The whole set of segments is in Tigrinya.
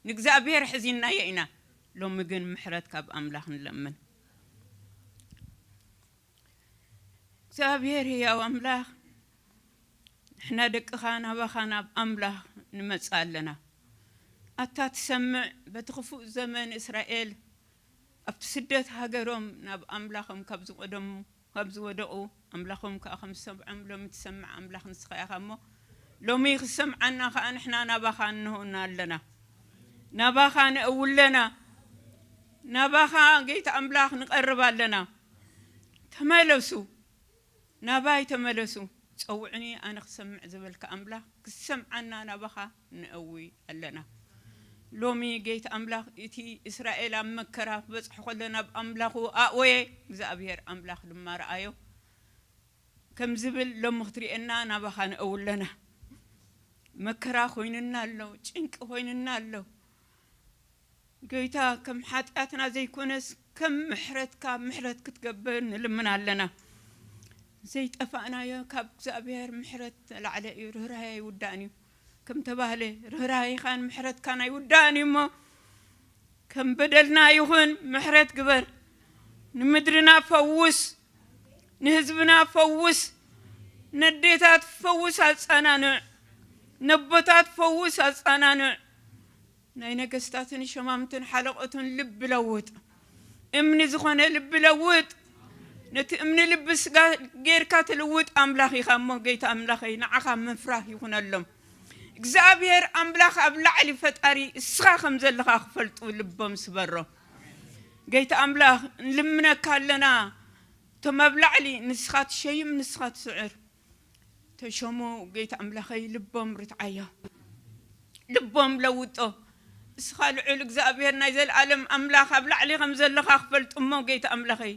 ንእግዚኣብሔር ሕዚናዮ ኢና። ሎሚ ግን ምሕረት ካብ ኣምላኽ ንለምን። እግዚኣብሔር ህያው ኣምላኽ፣ ንሕና ደቅኻ ናባኻ ናብ ኣምላኽ ንመጽእ ኣለና። ኣታ ትሰምዕ፣ በቲ ክፉእ ዘመን እስራኤል ኣብቲ ስደት ሃገሮም ናብ ኣምላኾም ካብ ዝቐደሙ፣ ካብ ዝወደቑ፣ ኣምላኾም ከኣ ከም ዝሰምዖም ሎሚ ትሰምዕ ኣምላኽ ንስኻ ኢኻ እሞ፣ ሎሚ ክሰምዓና ከኣ ንሕና ናባኻ እንሆና ኣለና። ናባኻ ንእውለና። ናባኻ ጌታ ኣምላኽ ንቐርብ ኣለና። ተመለሱ፣ ናባይ ተመለሱ፣ ጸውዑኒ ኣነ ክሰምዕ ዝበልካ ኣምላኽ ክሰምዓና ናባኻ ንእዊ ኣለና። ሎሚ ጌታ ኣምላኽ እቲ እስራኤል ኣብ መከራ ክበጽሖ ከሎ ናብ ኣምላኹ ኣእወየ፣ እግዚኣብሔር ኣምላኽ ድማ ረኣዮ። ከም ዝብል ሎሚ ክትርእየና ናባኻ ንእውለና። መከራ ኮይንና ኣሎ፣ ጭንቂ ኮይንና ኣሎ። ጌታ ከም ሓጢኣትና ዘይኮነስ ከም ምሕረትካ ምሕረት ክትገብር ንልምን ኣለና። ዘይጠፋእናዮ ካብ እግዚኣብሔር ምሕረት ተላዕለ እዩ፣ ርህራሄ ኣይውዳእን እዩ ከም ተባህለ፣ ርህራሄኻን ምሕረትካን ኣይውዳእን እዩ እሞ ከም በደልና ይኹን ምሕረት ግበር። ንምድርና ፈውስ፣ ንህዝብና ፈውስ፣ ነዴታት ፈውስ ኣጻናንዕ፣ ነቦታት ፈውስ ኣጻናንዕ። ናይ ነገስታትን ሸማምትን ሓለቆትን ልቢ ለውጥ፣ እምኒ ዝኾነ ልቢ ለውጥ። ነቲ እምኒ ልቢ ስጋ ጌርካ ትልውጥ ኣምላኽ ኢኻ እሞ ጌታ ኣምላኸይ ንዓኻ ምፍራህ ይኹነሎም። እግዚኣብሔር ኣምላኽ ኣብ ላዕሊ ፈጣሪ እስኻ ከም ዘለኻ ክፈልጡ ልቦም ስበሮ። ጌታ ኣምላኽ ንልምነካ ኣለና። እቶም ኣብ ላዕሊ ንስኻ ትሸይም ንስኻ ትስዕር። ተሾሙ ጌታ ኣምላኸይ ልቦም ርትዓዮ፣ ልቦም ለውጦ። እስኻ ልዑል እግዚኣብሔር ናይ ዘለኣለም ኣምላኽ ኣብ ላዕሊ ከም ዘለኻ ክፈልጡ እሞ ጌታ ኣምላኸይ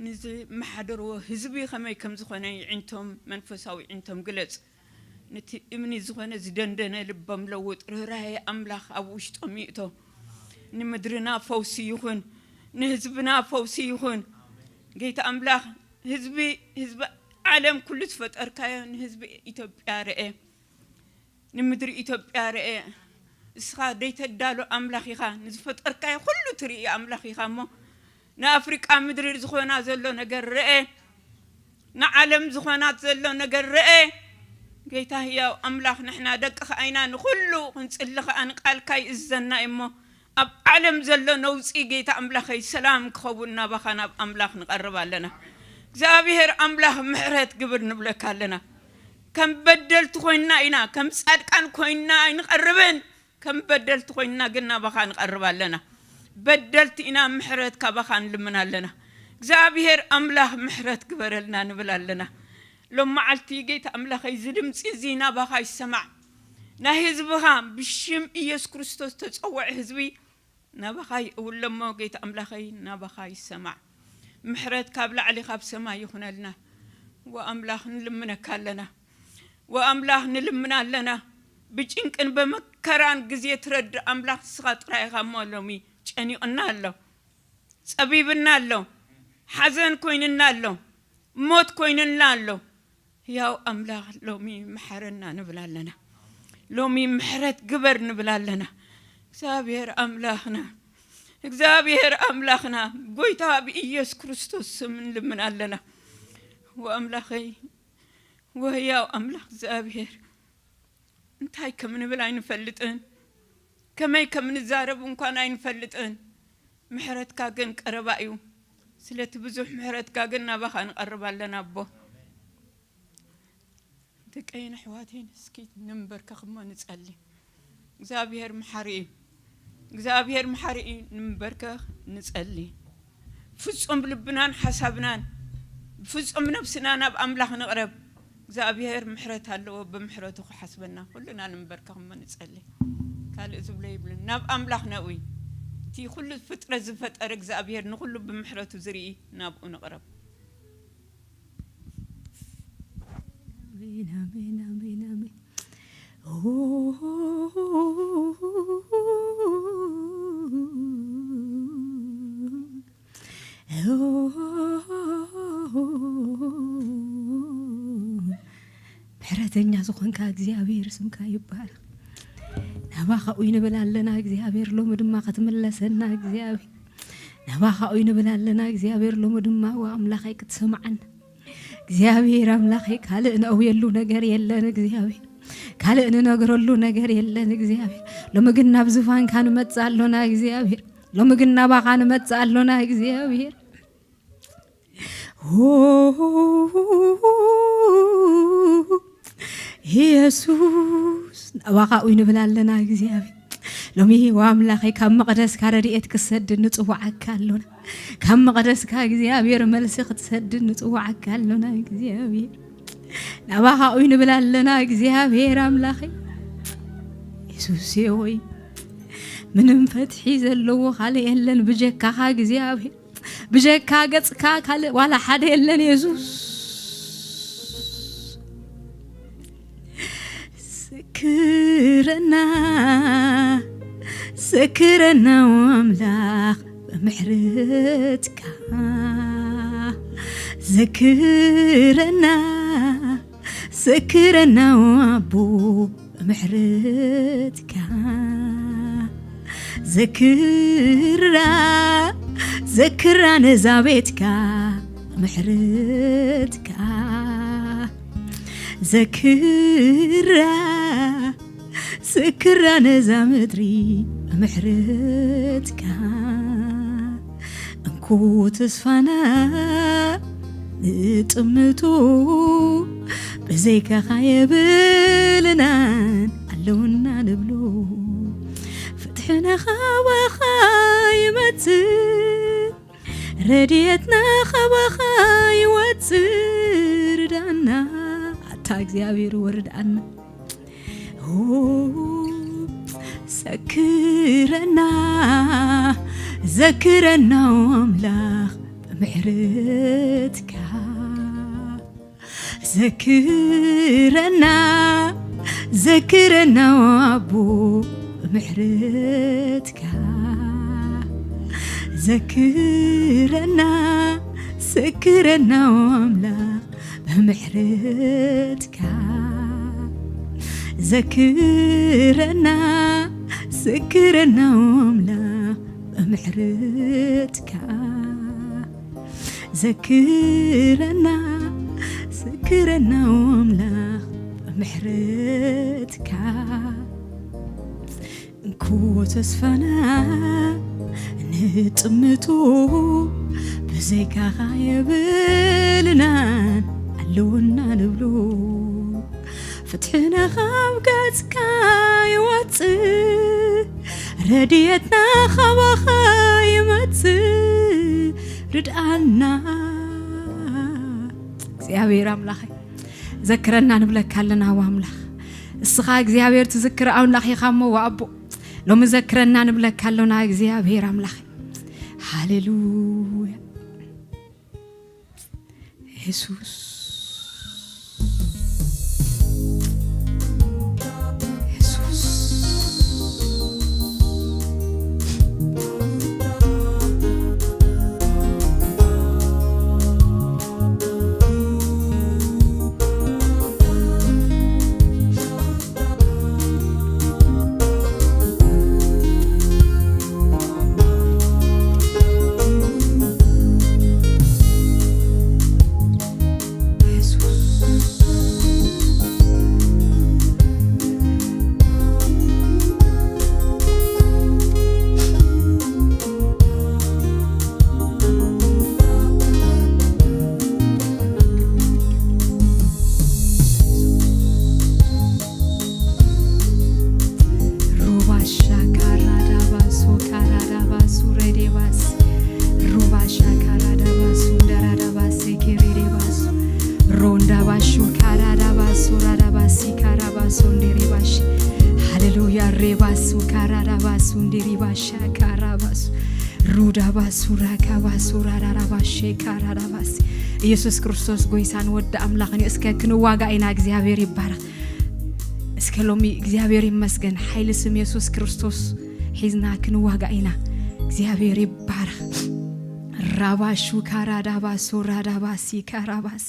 ንዝመሓደርዎ ህዝቢ ከመይ ከም ዝኾነ ይዕንቶም መንፈሳዊ ይዕንቶም ግለጽ። ነቲ እምኒ ዝኾነ ዝደንደነ ልቦም ለውጥ። ርህራሄ ኣምላኽ ኣብ ውሽጦም ይእቶ። ንምድርና ፈውሲ ይኹን፣ ንህዝብና ፈውሲ ይኹን። ጌታ ኣምላኽ ህዝቢ ህዝቢ ዓለም ኩሉ ዝፈጠርካዮ ንህዝቢ ኢትዮጵያ ርአ፣ ንምድሪ ኢትዮጵያ ርአ። እስኻ ደይተዳሎ ኣምላኽ ኢኻ፣ ንዝፈጠርካዮ ኩሉ ትርኢ ኣምላኽ ኢኻ እሞ ንኣፍሪቃ ምድሪ ዝኾና ዘሎ ነገር ርአ፣ ንዓለም ዝኾናት ዘሎ ነገር ርአ። ጌታ ህያው ኣምላኽ ንሕና ደቅኻ ኣይና ንኹሉ ክንጽሊ ኸኣ ንቃልካ ይእዘና እሞ ኣብ ዓለም ዘሎ ነውጺ ጌታ ኣምላኸይ ሰላም ክኸውን ናባኻ ናብ ኣምላኽ ንቐርብ ኣለና። እግዚኣብሔር ኣምላኽ ምሕረት ግብር ንብለካ ኣለና። ከም በደልቲ ኮይንና ኢና፣ ከም ጻድቃን ኮይንና ኣይንቐርብን። ከም በደልቲ ኮይንና ግን ናባኻ ንቐርብ ኣለና። በደልቲ ኢና፣ ምሕረት ካባኻ ንልምን ኣለና። እግዚኣብሔር ኣምላኽ ምሕረት ግበረልና ንብል ኣለና። ሎም መዓልቲ ጌታ ኣምላኸይ እዚ ድምፂ እዚ ናባኻ ይሰማዕ። ናይ ህዝብኻ ብሽም ኢየሱስ ክርስቶስ ተጸውዐ ህዝቢ ናባኻ ይእውለሞ ጌታ ኣምላኸይ ናባኻ ይሰማዕ። ምሕረት ካብ ላዕሊ ካብ ሰማይ ይኹነልና። ወኣምላኽ ንልምነካ ኣለና። ወኣምላኽ ንልምን ኣለና። ብጭንቅን በመከራን ግዜ ትረድእ ኣምላኽ ንስኻ ጥራይ ኢኻ እሞ ሎሚ ጨኒቕና ኣሎ፣ ጸቢብና ኣሎ፣ ሓዘን ኮይንና ኣሎ፣ ሞት ኮይንና ኣሎ። ህያው ኣምላኽ ሎሚ መሓረና ንብል ኣለና። ሎሚ ምሕረት ግበር ንብል ኣለና። እግዚኣብሔር ኣምላኽና፣ እግዚኣብሔር ኣምላኽና፣ ጎይታ ብኢየሱስ ክርስቶስ ስም ንልምን ኣለና። ወኣምላኸይ፣ ወህያው ኣምላኽ እግዚኣብሔር፣ እንታይ ከም ንብል ኣይንፈልጥን፣ ከመይ ከም ንዛረብ እንኳን ኣይንፈልጥን። ምሕረትካ ግን ቀረባ እዩ። ስለቲ ብዙሕ ምሕረትካ ግን ናባኻ ንቐርብ ኣለና ኣቦ። ደቀይን ኣሕዋተይን እስኪ ንንበርከኽ እሞ ንጸሊ። እግዚኣብሔር መሓሪ እዩ። እግዚኣብሔር መሓሪ እዩ። ንንበርከኽ ንጸሊ። ፍጹም ልብናን ሓሳብናን ብፍጹም ነብስና ናብ ኣምላኽ ንቕረብ። እግዚኣብሔር ምሕረት ኣለዎ፣ ብምሕረቱ ክሓስበና። ኩልና ንንበርከኽ እሞ ንጸሊ። ካልእ ዝብሎ የብልን። ናብ ኣምላኽ ነእዊ። እቲ ኩሉ ፍጥረት ዝፈጠረ እግዚኣብሔር ንኹሉ ብምሕረቱ ዝርኢ ናብኡ ንቕረብ። ኣሜን፣ ኣሜን፣ ኣሜን፣ ኣሜን። ምሕረተኛ ዝኾንካ እግዚኣብሔር ስምካ ይባረክ። ናባኻ ኡይ ንብል ኣለና እግዚኣብሔር፣ ሎሚ ድማ ክትምለሰና እግዚኣብሔር። ናባኻ ኡይ ንብል ኣለና እግዚኣብሔር፣ ሎሚ ድማ ወኣምላኸይ ክትሰምዓና እግዚኣብሔር ኣምላኸይ። ካልእ ነእውየሉ ነገር የለን እግዚኣብሔር፣ ካልእ ንነግረሉ ነገር የለን እግዚኣብሔር። ሎሚ ግን ናብ ዝፋንካ ንመጽእ ኣሎና እግዚኣብሔር፣ ሎሚ ግን ናባኻ ንመጽእ ኣሎና እግዚኣብሔር። ኦ፣ ኢየሱስ ናባኻ ኡይ ንብል ኣለና እግዚኣብሔር። ሎሚ ወኣምላኸይ ካብ መቕደስካ ረድኤት ክሰድድ ንጽውዓካ ኣሎና። ካብ መቕደስካ እግዚኣብሔር መልሲ ክትሰድድ ንጽውዓካ ኣሎና እግዚኣብሔር። ናባኻ ኡይ ንብል ኣለና እግዚኣብሔር ኣምላኸይ። ኢየሱስ ሆይ ምንም ፈትሒ ዘለዎ ካልእ የለን ብጀካኻ እግዚኣብሔር። ብጀካ ገጽካ ካልእ ዋላ ሓደ የለን የሱስ። ዘክረና፣ ዘክረና ኣምላኽ ብምሕረትካ። ዘክረና፣ ዘክረና ኣቦ ብምሕረትካ። ዘክራ፣ ዘክራ ነዛ ቤትካ ብምሕረትካ። ዘክራ፣ ዘክራ ነዛ ምድሪ ብምሕረትካ። እንኮ ተስፋና ንጥምቶ፣ ብዘይካኻ የብልናን ኣለውና ንብሎ። ፍትሕና ካባኻ ይመጽእ፣ ረድኤትና ካባኻ ይወጽእ። ርዳና ኣታ እግዚኣብሔር ወርዳና። ኦ፣ ዘክረና፣ ዘክረና ኣምላኽ ብምሕረትካ። ዘክረና፣ ዘክረና ኣቦ ብምሕረትካ። ዘክረና፣ ዘክረና ኣምላኽ ብምሕረትካ። ዘክረና፣ ዘክረና ኣምላኽ ብምሕረትካ። ዘክረና፣ ዘክረና ኣምላኽ ብምሕረትካ። እንኮ ተስፋና ንጥምቶ፣ ብዘይካኻ የብልናን ኣለወና ንብሎ። ፍትሕና ካብ ገጽካ ይወጽእ፣ ረድኤትና ካባኻ ይመጽእ። ርድኣና እግዚኣብሔር ኣምላኸይ። ዘክረና ንብለካ ኣለና፣ ወኣምላኽ። እስኻ እግዚኣብሔር ትዝክር ኣምላኽ ኢኻ እሞ፣ ወኣቦ፣ ሎሚ ዘክረና ንብለካ ኣሎና፣ እግዚኣብሔር ኣምላኽ። ሃሌሉያ። የሱስ። የሱስ። Rubasha karadabaso karadabasu redebas. Rubasha karadabasu daradabase keredebas. Rondabashu karadabasu radabasi karabaso nderebash. Hallelujah. Rebasu karadabasu nderibasha karabasu. ሩዳባሱ ራካባሱ ራራራባሼ ካራራባስ። ኢየሱስ ክርስቶስ ጎይታን ወዲ ኣምላኽን እዩ። እስከ ክንዋጋእ ኢና። እግዚኣብሔር ይባረኽ። እስከ ሎሚ እግዚኣብሔር ይመስገን። ሓይሊ ስም የሱስ ክርስቶስ ሒዝና ክንዋጋእ ኢና። እግዚኣብሔር ይባረኽ። ራባሹ ካራዳባሶ ራዳባሲ ካራባሲ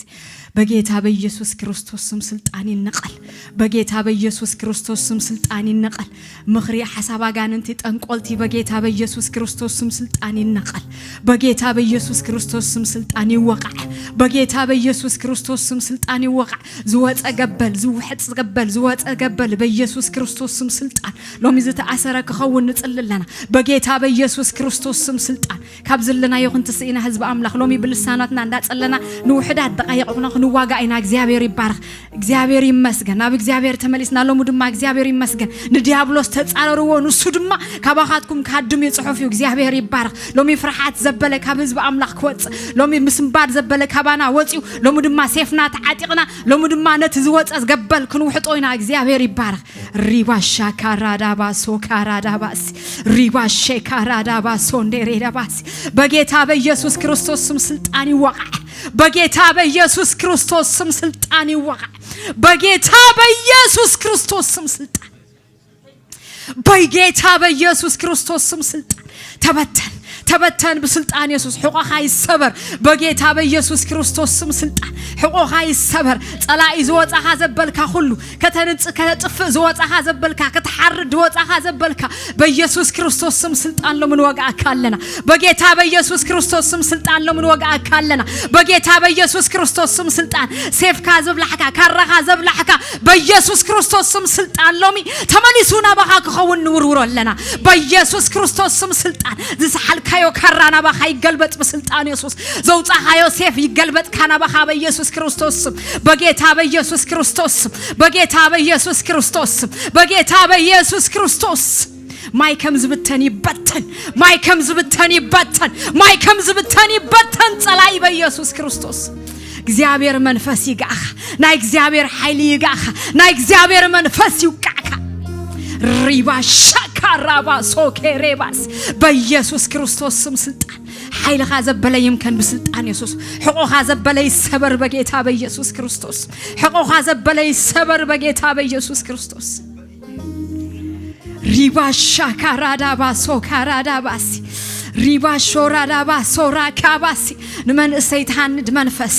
በጌታ በኢየሱስ ክርስቶስ ስም ስልጣን ይነቀል። በጌታ በኢየሱስ ክርስቶስ ስም ስልጣን ይነቀል። ምኽሪ፣ ሓሳብ ኣጋንንቲ፣ ጠንቆልቲ በጌታ በኢየሱስ ክርስቶስ ስም ስልጣን ይነቀል። በጌታ በኢየሱስ ክርስቶስ ስም ስልጣን ይወቃዕ። በጌታ በኢየሱስ ክርስቶስ ስም ስልጣን ይወቃዕ። ዝወፀ ገበል፣ ዝውሕጥ ገበል፣ ዝወፀ ገበል በኢየሱስ ክርስቶስ ስም ስልጣን ሎሚ ዝተኣሰረ ክኸውን ንጽሊ ኣለና። በጌታ በኢየሱስ ክርስቶስ ስም ስልጣን ካብ ዘለናዮ ክንትስእ ኢና። ህዝቢ ኣምላኽ ሎሚ ብልሳናትና እንዳጸለና ንውሕዳት ደቃይቕ ኩና ክንዋጋእ ኢና። እግዚኣብሔር ይባረኽ። እግዚኣብሔር ይመስገን። ናብ እግዚኣብሔር ተመሊስና ሎሚ ድማ እግዚኣብሔር ይመስገን። ንዲያብሎስ ተጻረርዎ፣ ንሱ ድማ ካባኻትኩም ክሃድም እዩ ጽሑፍ እዩ። እግዚኣብሔር ይባረኽ። ሎሚ ፍርሓት ዘበለ ካብ ህዝቢ ኣምላኽ ክወጽእ፣ ሎሚ ምስንባድ ዘበለ ካባና ወጽዩ፣ ሎሚ ድማ ሴፍና ተዓጢቕና፣ ሎሚ ድማ ነቲ ዝወጸ ገበል ክንውሕጦ ኢና። እግዚኣብሔር ይባረኽ። ሪባሻ ካራዳባሶ ካራዳባሲ ሪባሼ ካራዳባሶ እንዴሬዳባሲ በጌታ በኢየሱስ ክርስቶስ ስም ስልጣን ይወቃዕ። በጌታ በኢየሱስ ክርስቶስ ስም ስልጣን ይወቃዕ። በጌታ በኢየሱስ ክርስቶስ ስም ስልጣን በጌታ በኢየሱስ ክርስቶስ ስም ስልጣን ተበተን፣ ተበተን ብስልጣን የሱስ። ሕቆኻ ይሰበር በጌታ በኢየሱስ ክርስቶስ ስም ስልጣን። ሕቆኻ ይሰበር። ጸላኢ ዝወጻኻ ዘበልካ ኩሉ ከተንጽ ከተጥፍእ ዝወጻኻ ዘበልካ፣ ክትሓርድ ዝወጻኻ ዘበልካ በኢየሱስ ክርስቶስ ስም ስልጣን ሎሚ ንወግኣካ ኣለና። በጌታ በኢየሱስ ክርስቶስ ስም ስልጣን ሎሚ ንወግኣካ ኣለና። በጌታ በኢየሱስ ክርስቶስ ስም ስልጣን ሴፍካ ዘብላሕካ፣ ካራኻ ዘብላሕካ በኢየሱስ ክርስቶስ ስም ስልጣን ሎሚ ተመሊሱ ናባኻ ክኸውን ንውርውሮ ኣለና። በኢየሱስ ክርስቶስ ስም ስልጣን ዝሰሓልካዮ ካራ ናባኻ ይገልበጥ ብስልጣን የሱስ። ዘውጻኻዮ ሴፍ ይገልበጥካ ናባኻ በኢየሱስ ክርስቶስ ስም። በጌታ በኢየሱስ ክርስቶስ ስም። በጌታ በኢየሱስ ክርስቶስ ስም። በጌታ በኢየሱስ ክርስቶስ ስም። ማይ ከም ዝብተን ይበተን። ማይ ከም ዝብተን ይበተን። ማይ ከም ዝብተን ይበተን ጸላይ በኢየሱስ ክርስቶስ። እግዚኣብሔር መንፈስ ይግኣኻ። ናይ እግዚኣብሔር ሓይሊ ይግኣኻ። ናይ እግዚኣብሔር መንፈስ ይውቃዕካ። ሪባ ሻካ ራባ ሶኬ ሬባስ በኢየሱስ ክርስቶስ ስም ስልጣን ሓይልኻ ዘበለ ይምከን ብስልጣን የሱስ። ሕቆኻ ዘበለ ይሰበር በጌታ በኢየሱስ ክርስቶስ። ሕቆኻ ዘበለ ይሰበር በጌታ በኢየሱስ ክርስቶስ። ሪባ ሻካ ራዳባ ሶካ ራዳባሲ ሪባ ሾራዳባ ሶራ ካባሲ ንመንእሰይ ትሃንድ መንፈስ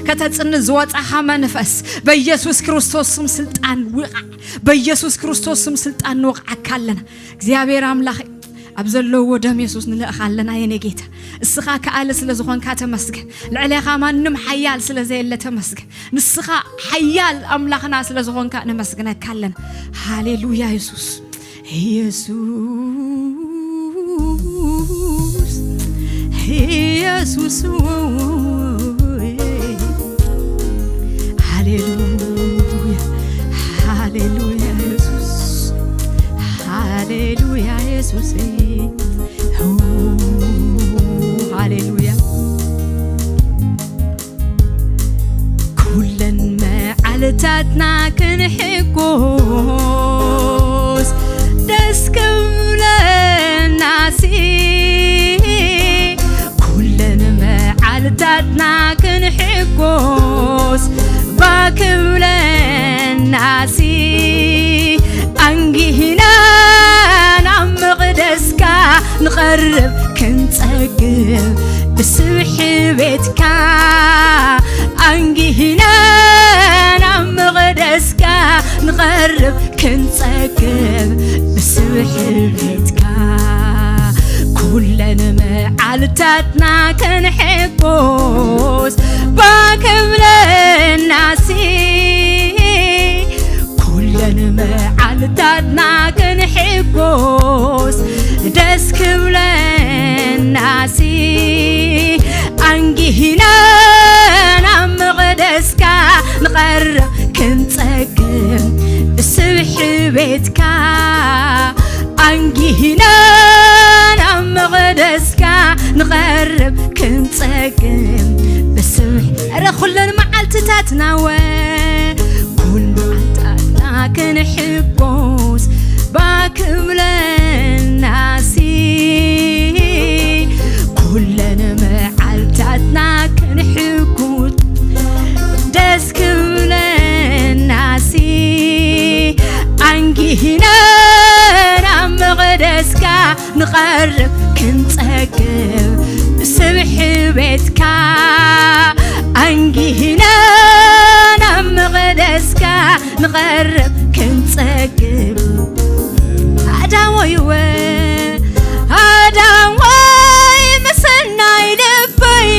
ከተጽኒ ዝወጻኻ መንፈስ በኢየሱስ ክርስቶስ ስም ስልጣን ውቓዕ። በኢየሱስ ክርስቶስ ስም ስልጣን ንወቕዓካ ኣለና። እግዚኣብሔር ኣምላኽ ኣብ ዘለዎ ደም የሱስ ንልእኻ ኣለና። የኔ ጌታ እስኻ ከኣለ ስለ ዝኾንካ ተመስገን። ልዕሌኻ ማንም ሓያል ስለ ዘየለ ተመስገን። ንስኻ ሓያል ኣምላኽና ስለ ዝኾንካ ነመስግነካ ኣለና። ሃሌሉያ የሱስ። የሱስ የሱስ ሃሌሉያ ሃሌሉያ የሱስ ሃሌሉያ የሱስ ሃሌሉያ ኩለን መዓልታትና ክንሕጎስ ደስ ክብለናሲ ኩለን መዓልታትና ክንሕጎስ ባክብለናሲ ኣንጊህና ናብ መቕደስካ ንቐርብ ክንጸግብ ብስብሒ ቤትካ ኣንጊህና ናብ መቕደስካ ንቐርብ ክንጸግብ ብስብሒ ቤትካ ኩለን መዓልታትና ክንሕጎስ ባክብለናሲ ኩለን መዓልታትና ክንሕጎስ ደስ ክብለናሲ ኣንጊህና ናብ መቕደስካ ንቐርብ ክንጸግም ብስብሒ ቤትካ ኣንጊህና ናብ መቕደስካ ንቐርብ ክንጸግም ብስብሒ እረ ኩለን መዓልትታትና ወ ኩሉ መዓልታትና ክንሕጎስ ባክብለናሲ ኩለን መዓልታትና ክንሕጉስ ደስ ክብለናሲ ኣንጊህና ናብ መቕደስካ ንቐርብ ክንጸግብ ብስብሒ ቤትካ ኣንጊህና ናብ መቕደስካ ንቐርብ ክንጸግብ ኣዳወይወ ኣዳወይ ምስናይ ልበይ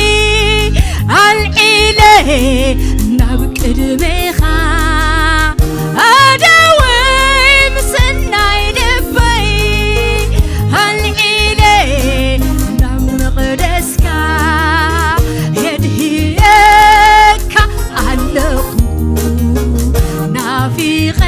ኣልዒለ ናብ ቅድሜኻ ኣዳወይ ምስናይ ልበይ ኣልዒለ ናብ መቕደስካ የድህየካ ኣለኹ ናፊቐ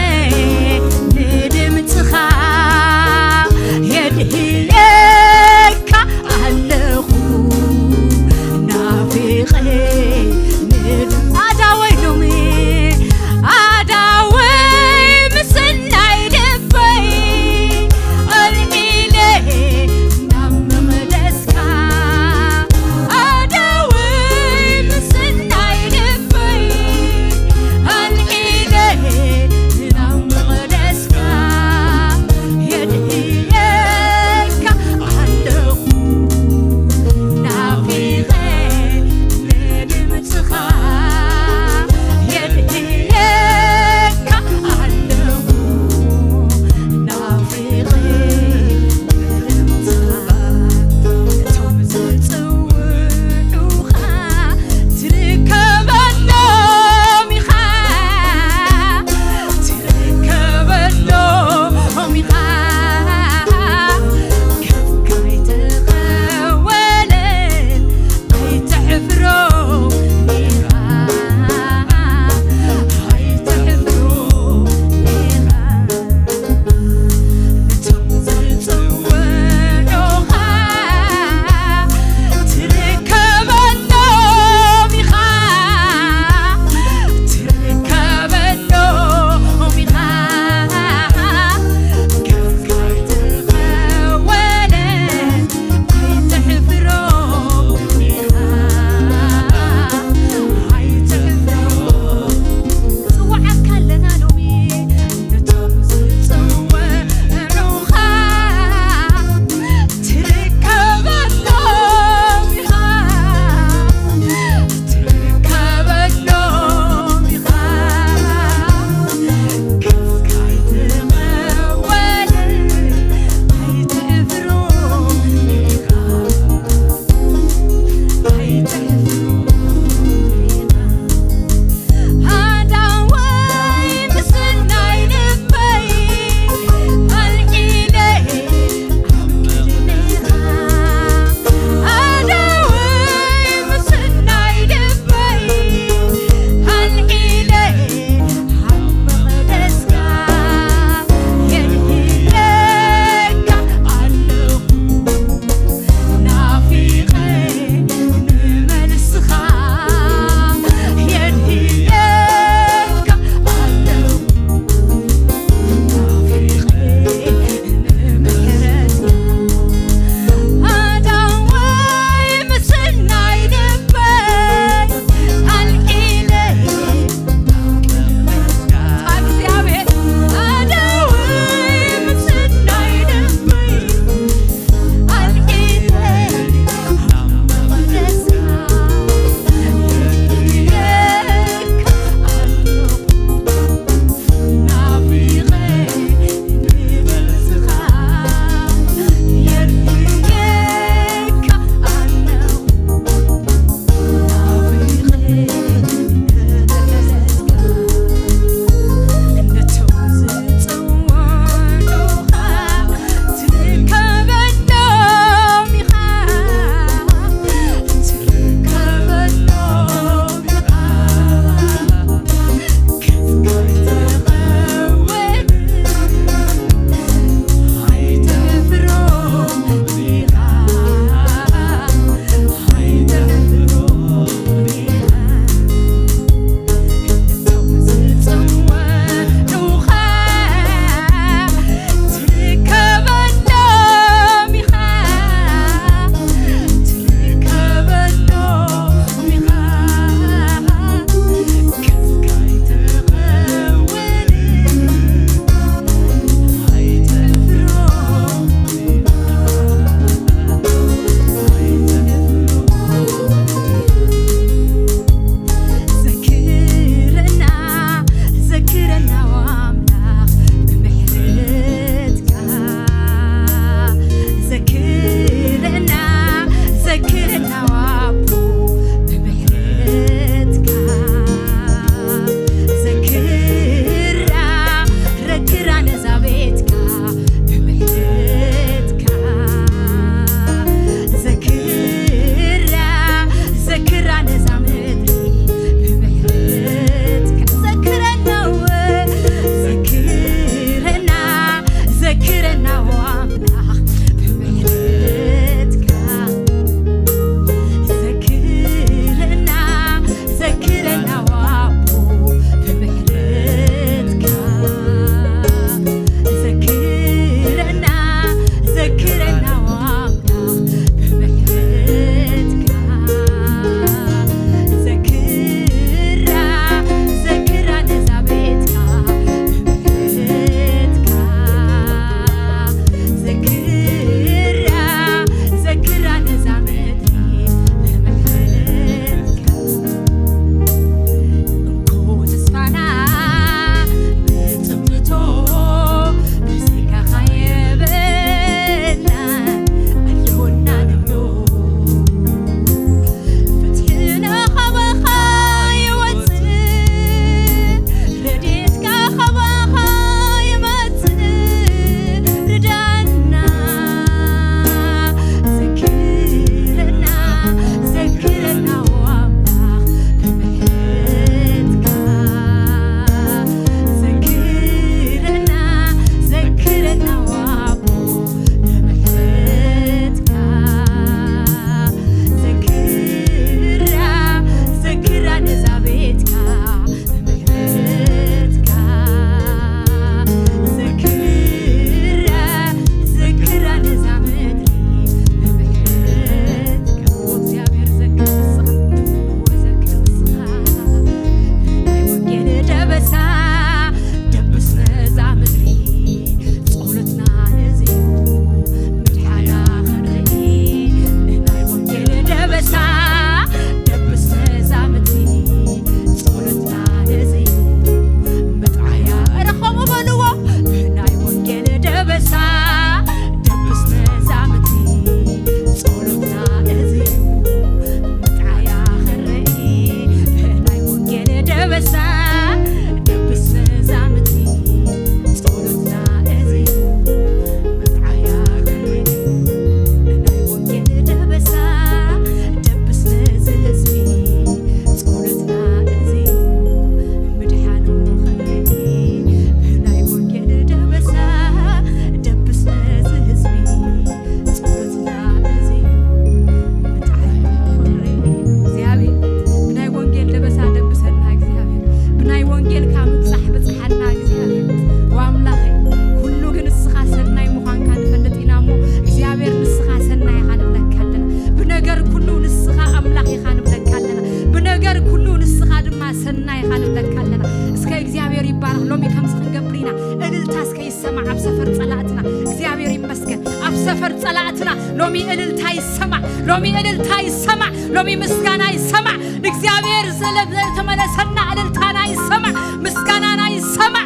ሰፈር ጸላእትና ሎሚ እልልታ ይሰማዕ፣ ሎሚ እልልታ ይሰማዕ፣ ሎሚ ምስጋና ይሰማዕ። ንእግዚኣብሔር ዘለ-፣ ዝተመለሰና እልልታና ይሰማዕ፣ ምስጋናና ይሰማዕ።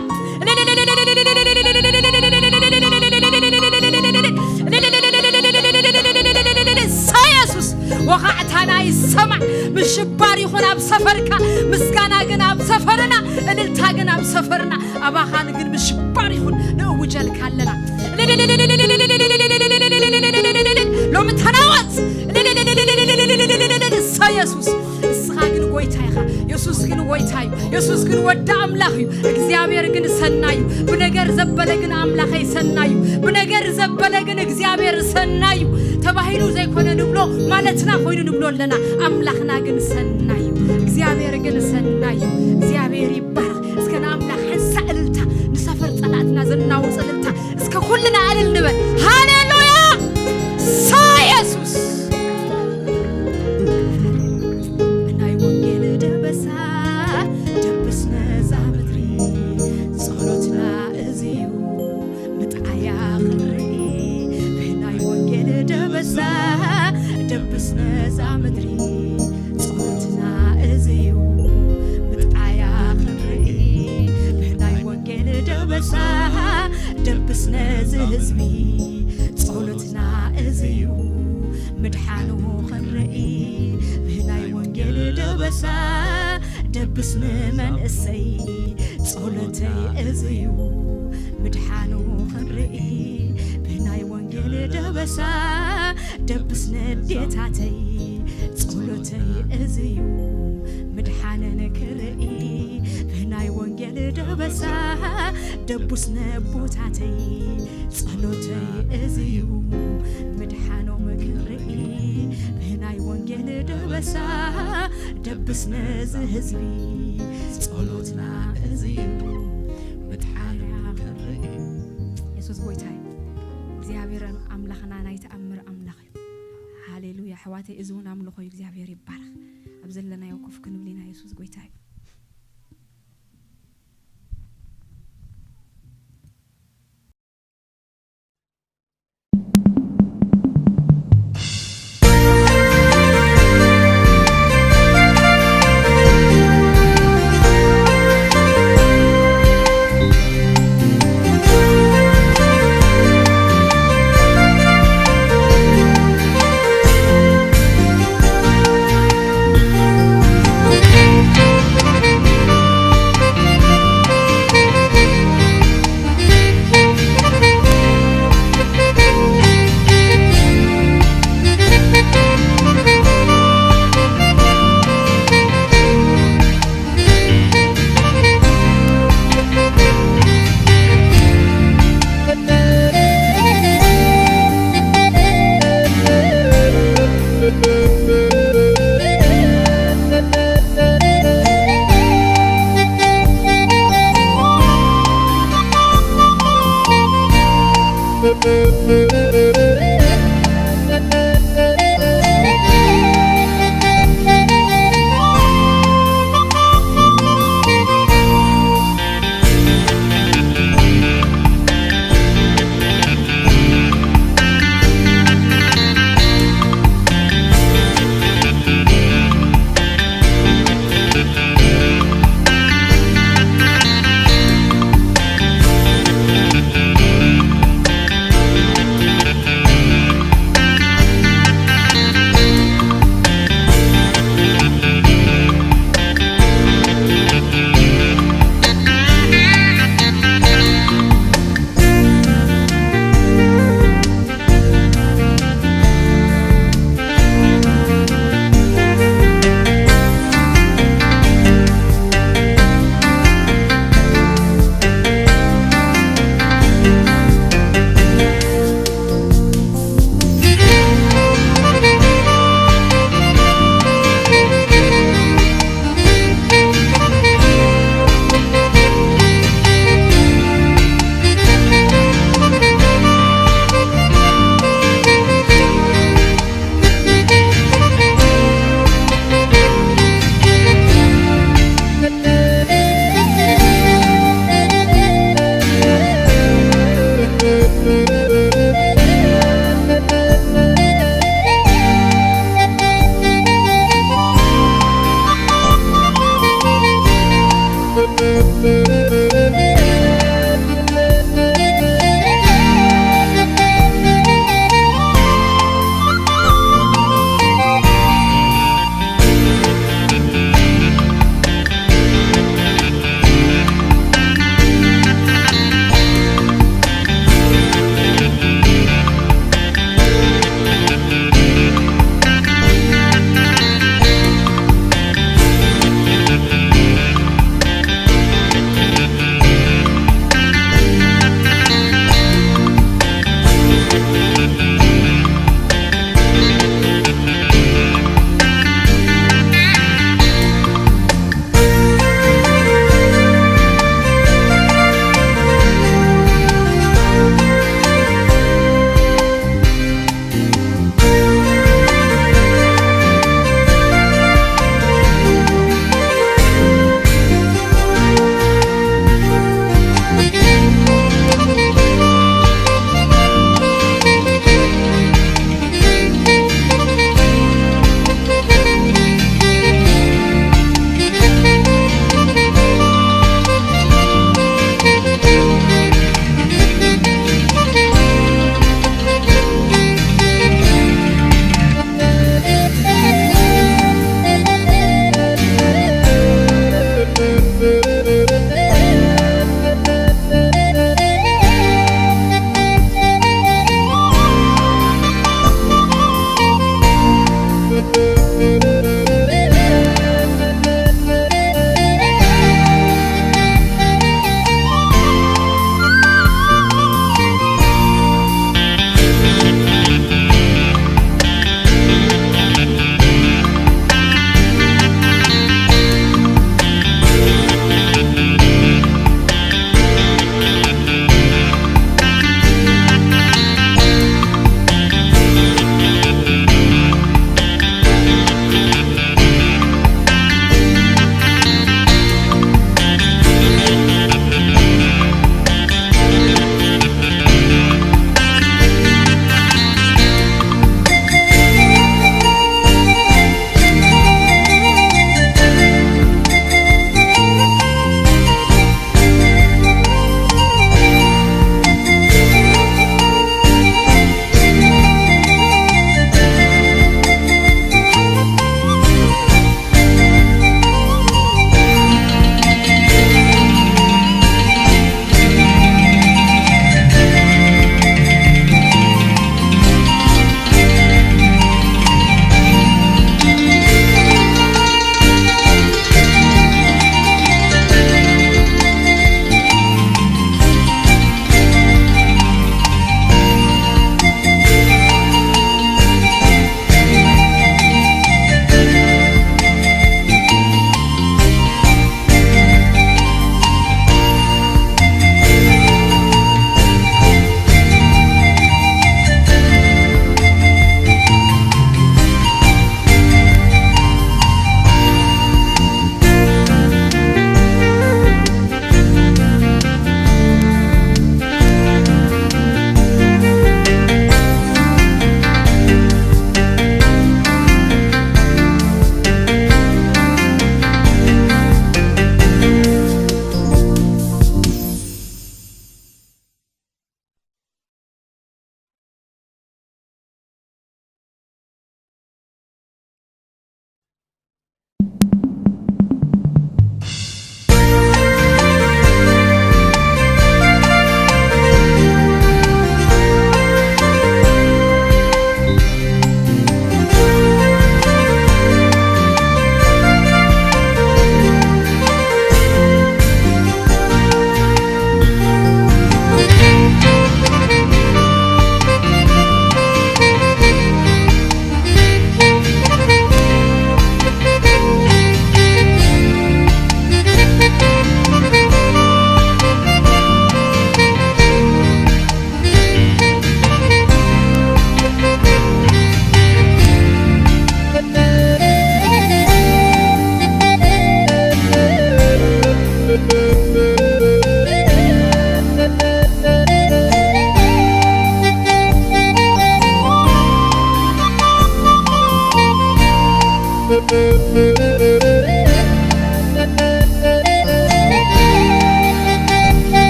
እሳ የሱስ ወኻዕታና ይሰማዕ። ምሽባር ይኹን ኣብ ሰፈርካ፣ ምስጋና ግን ኣብ ሰፈርና፣ እልልታ ግን ኣብ ሰፈርና። ኣባኻን ግን ምሽባር ይኹን ንእውጀልካ ኣለና። ሎሚ ተናወጽ። እሳ የሱስ፣ እስኻ ግን ጎይታ ኢኻ። የሱስ ግን ጎይታ እዩ። የሱስ ግን ወዲ ኣምላኽ እዩ። እግዚኣብሔር ግን ሰናይ እዩ። ብነገር ዘበለ ግን ኣምላኸይ ሰናይ እዩ። ብነገር ዘበለ ግን እግዚኣብሔር ሰናይ እዩ። ተባሂሉ ዘይኮነ ንብሎ ማለትና ኮይኑ ንብሎ ኣለና። ኣምላኽና ግን ሰናይ እዩ። እግዚኣብሔር ግን ሰናይ እዩ። እግዚኣብሔር ይባረኽ። እስከ ንኣምላኽ ሓንሳእ እልልታ፣ ንሰፈር ጸላእትና ዘናውጽ እልልታ፣ እስከ ኩልና እልል ንበል። ሃሌሉያ! ሳ የሱስ! ናይ ወንጌል ደበሳ ደብስ ነዛ ምድሪ፣ ጸሎትና እዚ እዩ ምጥዓያ ክንርኢ። ብናይ ወንጌል ደበሳ ደብስ ነዛ ምድሪ፣ ጸሎትና እዚ እዩ ምጥዓያ ክንርኢ። ብናይ ወንጌል ደበሳ ደብስ ነዚ ህዝቢ፣ ጸሎትና እዚ እዩ ምድሓኑ ክንርኢ። ብናይ ወንጌል ደበሳ ደብስ ንመንእሰይ፣ ጸሎተይ እዚ እዩ ምድሓኑ ክንርኢ። ብናይ ወንጌል ደበሳ ደብስ ነዴታተይ፣ ጸሎተይ እዚ እዩ ምድሓነን ክርኢ። ብናይ ወንጌል ደበሳ ደብስ ነቦታተይ፣ ጸሎተይ እዚ እዩ ምድሓኖም ክርኢ። ብናይ ወንጌል ደበሳ ደብስ ነዚ ህዝቢ፣ ጸሎትና እዚ እዩ ምድሓና ክንርኢ። የሱስ ጎይታ እዩ። እግዚኣብሔር ኣምላኽና ናይ ተኣምር ኣምላኽ እዩ። ሃሌሉያ። ኣሕዋተይ፣ እዚ እውን ኣምልኾ እዩ። እግዚኣብሔር ይባረኽ። ኣብ ዘለናዮ ኮፍ ክንብል ኢና። የሱስ ጎይታ እዩ።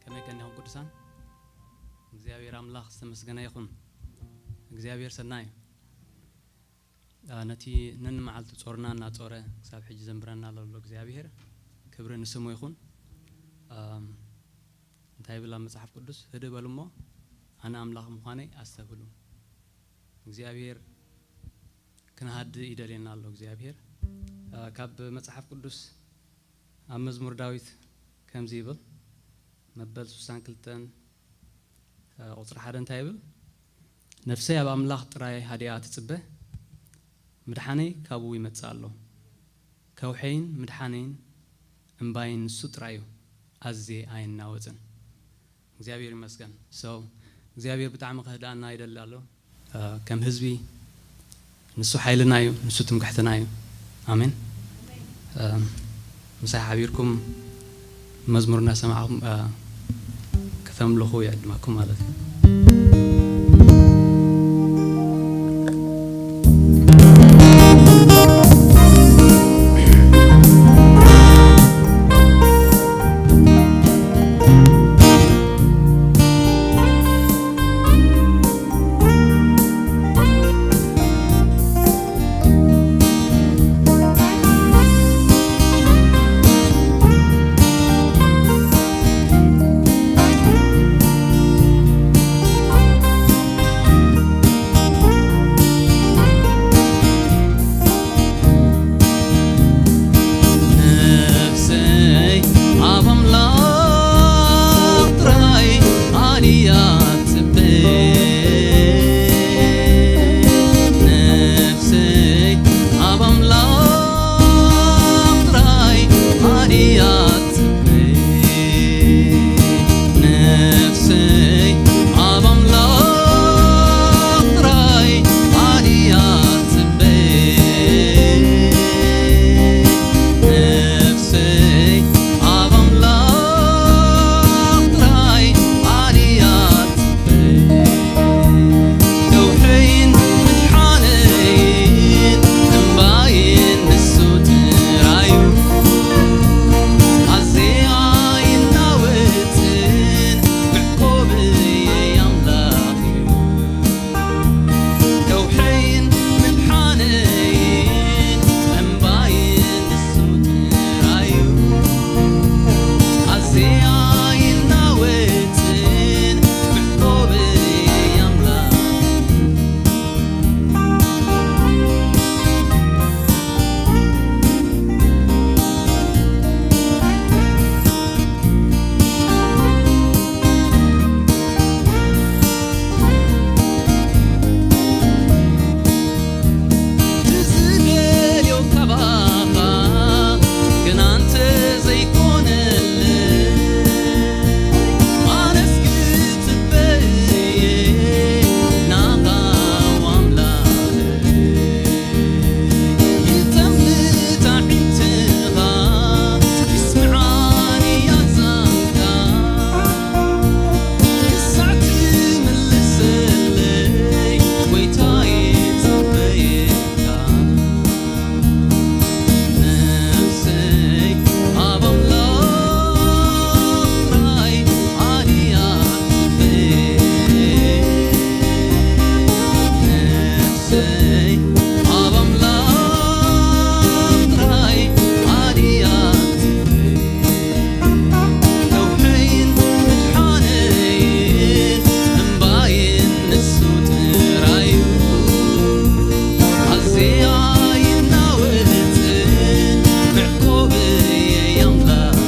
ከመይ ከኒኹም ቅዱሳን? እግዚኣብሔር ኣምላኽ ዝተመስገነ ይኹን። እግዚኣብሔር ሰናይ እዩ። አ፣ ነቲ ነንመዓልቱ ጾርና እናጾረ ክሳብ ሕጂ ዘንብረና ዘሎ እግዚኣብሔር ክብሪ ንስሙ ይኹን። ኣም፣ እንታይ ይብል ኣብ መጽሓፍ ቅዱስ? "ህድእ በሉ እሞ ኣነ ኣምላኽ ምዃነይ ኣስተብህሉ።" እግዚኣብሔር ክንሃድእ ይደልየና ኣሎ እግዚኣብሔር። አ፣ ካብ መጽሓፍ ቅዱስ ኣብ መዝሙር ዳዊት ከምዚ ይብል፣ መበል ስሳን ክልተን ቁጽሪ ሓደ እንታይ ይብል? "ነፍሰይ ኣብ ኣምላኽ ጥራይ ሃዲኣ ትጽበ፣ ምድሓነይ ካብኡ ይመጽእ ኣሎ። ከውሐይን ምድሓነይን እምባይን ንሱ ጥራይ እዩ፣ ኣዝየ ኣይናወጽን።" እግዚኣብሔር ይመስገን። So እግዚኣብሔር ብጣዕሚ ከህድኣና ይደሊ ኣሎ። እ፣ ከም ህዝቢ ንሱ ሓይልና እዩ፣ ንሱ ትምክሕትና እዩ። ኣሜን። እ፣ ምሳይ ሓቢርኩም መዝሙር እናሰማዕኩም፣ እ፣ ከተምልኹ ይዕድመኩም ማለት እዩ። ኣብ ኣምላኽ ጥራይ ኣድያ ትበይ። ነውሐይን ምድሓነይን እምባይን ንሱ ጥራዩ። ኣዝየ ኣይናወጽን መዕቆበይ ኣምላኽ።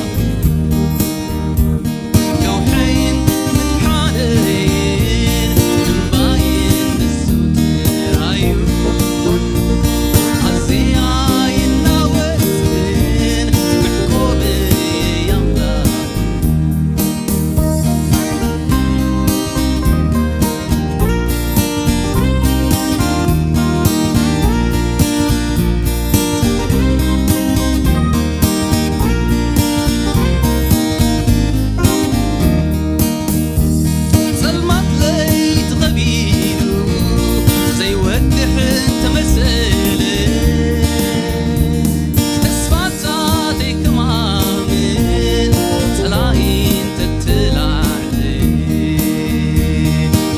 ነውሐይን ምድሓነይን እምባይን ንሱ ጥራዩ። ኣዝየ ኣይናወጽን መዕቆበይ ኣምላኽ። ጸልማት ለይቲ ኸቢዱ ዘይወግሕ እንተመሰለ፣ ተስፋታተይ ክማምን ጸላኢ እንተተላዕለ፣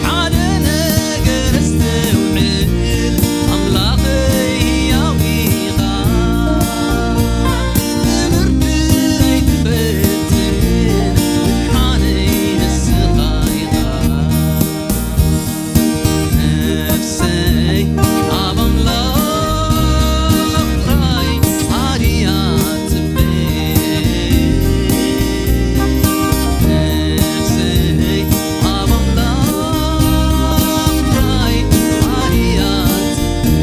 ሓደ ነገር ኣስተውዕል፣ ኣምላኸይ ህያው ኢኻ። ትምህርቲ ኣይትፈትን፣ ምድሓነይ ንስኻ ኢኻ። ነፍሰይ ኣብ ኣምላኽ ጥራይ ኣድያ ትበል። ነፍሰይ ኣብ ኣምላኽ ጥራይ ኣድያ ትበል።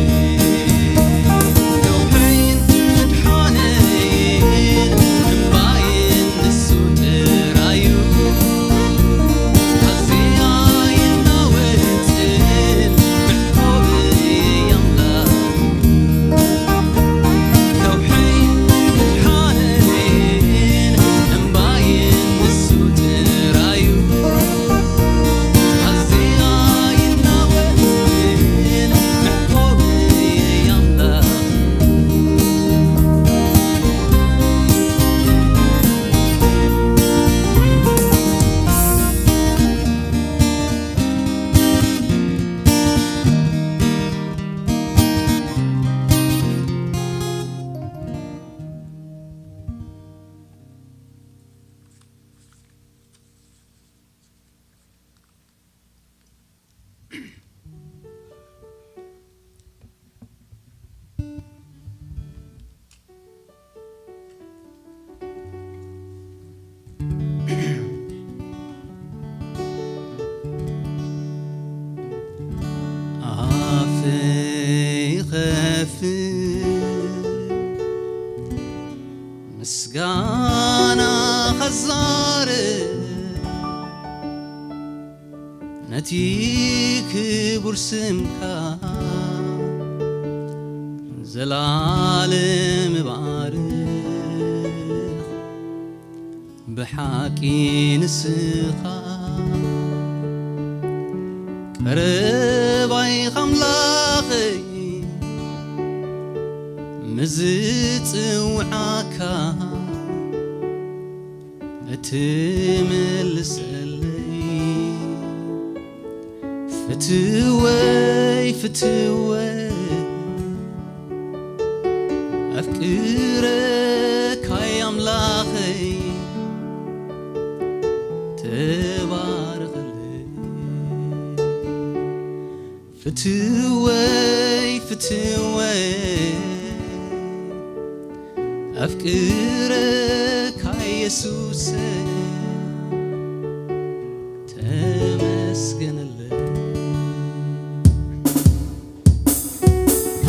ነውሐይን ምድሓነይን እምባይን ንሱ ጥራዩ። ኣዝየ ኣይናወጽን መዕቆበይ ኣምላኽ። ነውሐይን ምድሓነይን እምባይን ንሱ ጥራዩ። ኣዝየ ኣይናወጽን መዕቆበይ ኣምላኽ። ኣፈይ ይኸፍት ምስጋና ኸዛርብ ነቲ ክቡር ስምካ ዘላለም እባርኽ። ብሓቂ ንስኻ ቀረባይ ኣምላኸይ፣ ምዝጽውዓካ እትምልሰለይ። ፍትወይ፣ ፍትወይ፣ ኣፍቅረካይ ኣምላኸይ፣ ተባረኸለይ። ፍትወይ፣ ፍትወይ፣ ኣፍቅረካ የሱሰ፣ ተመስገነለይ።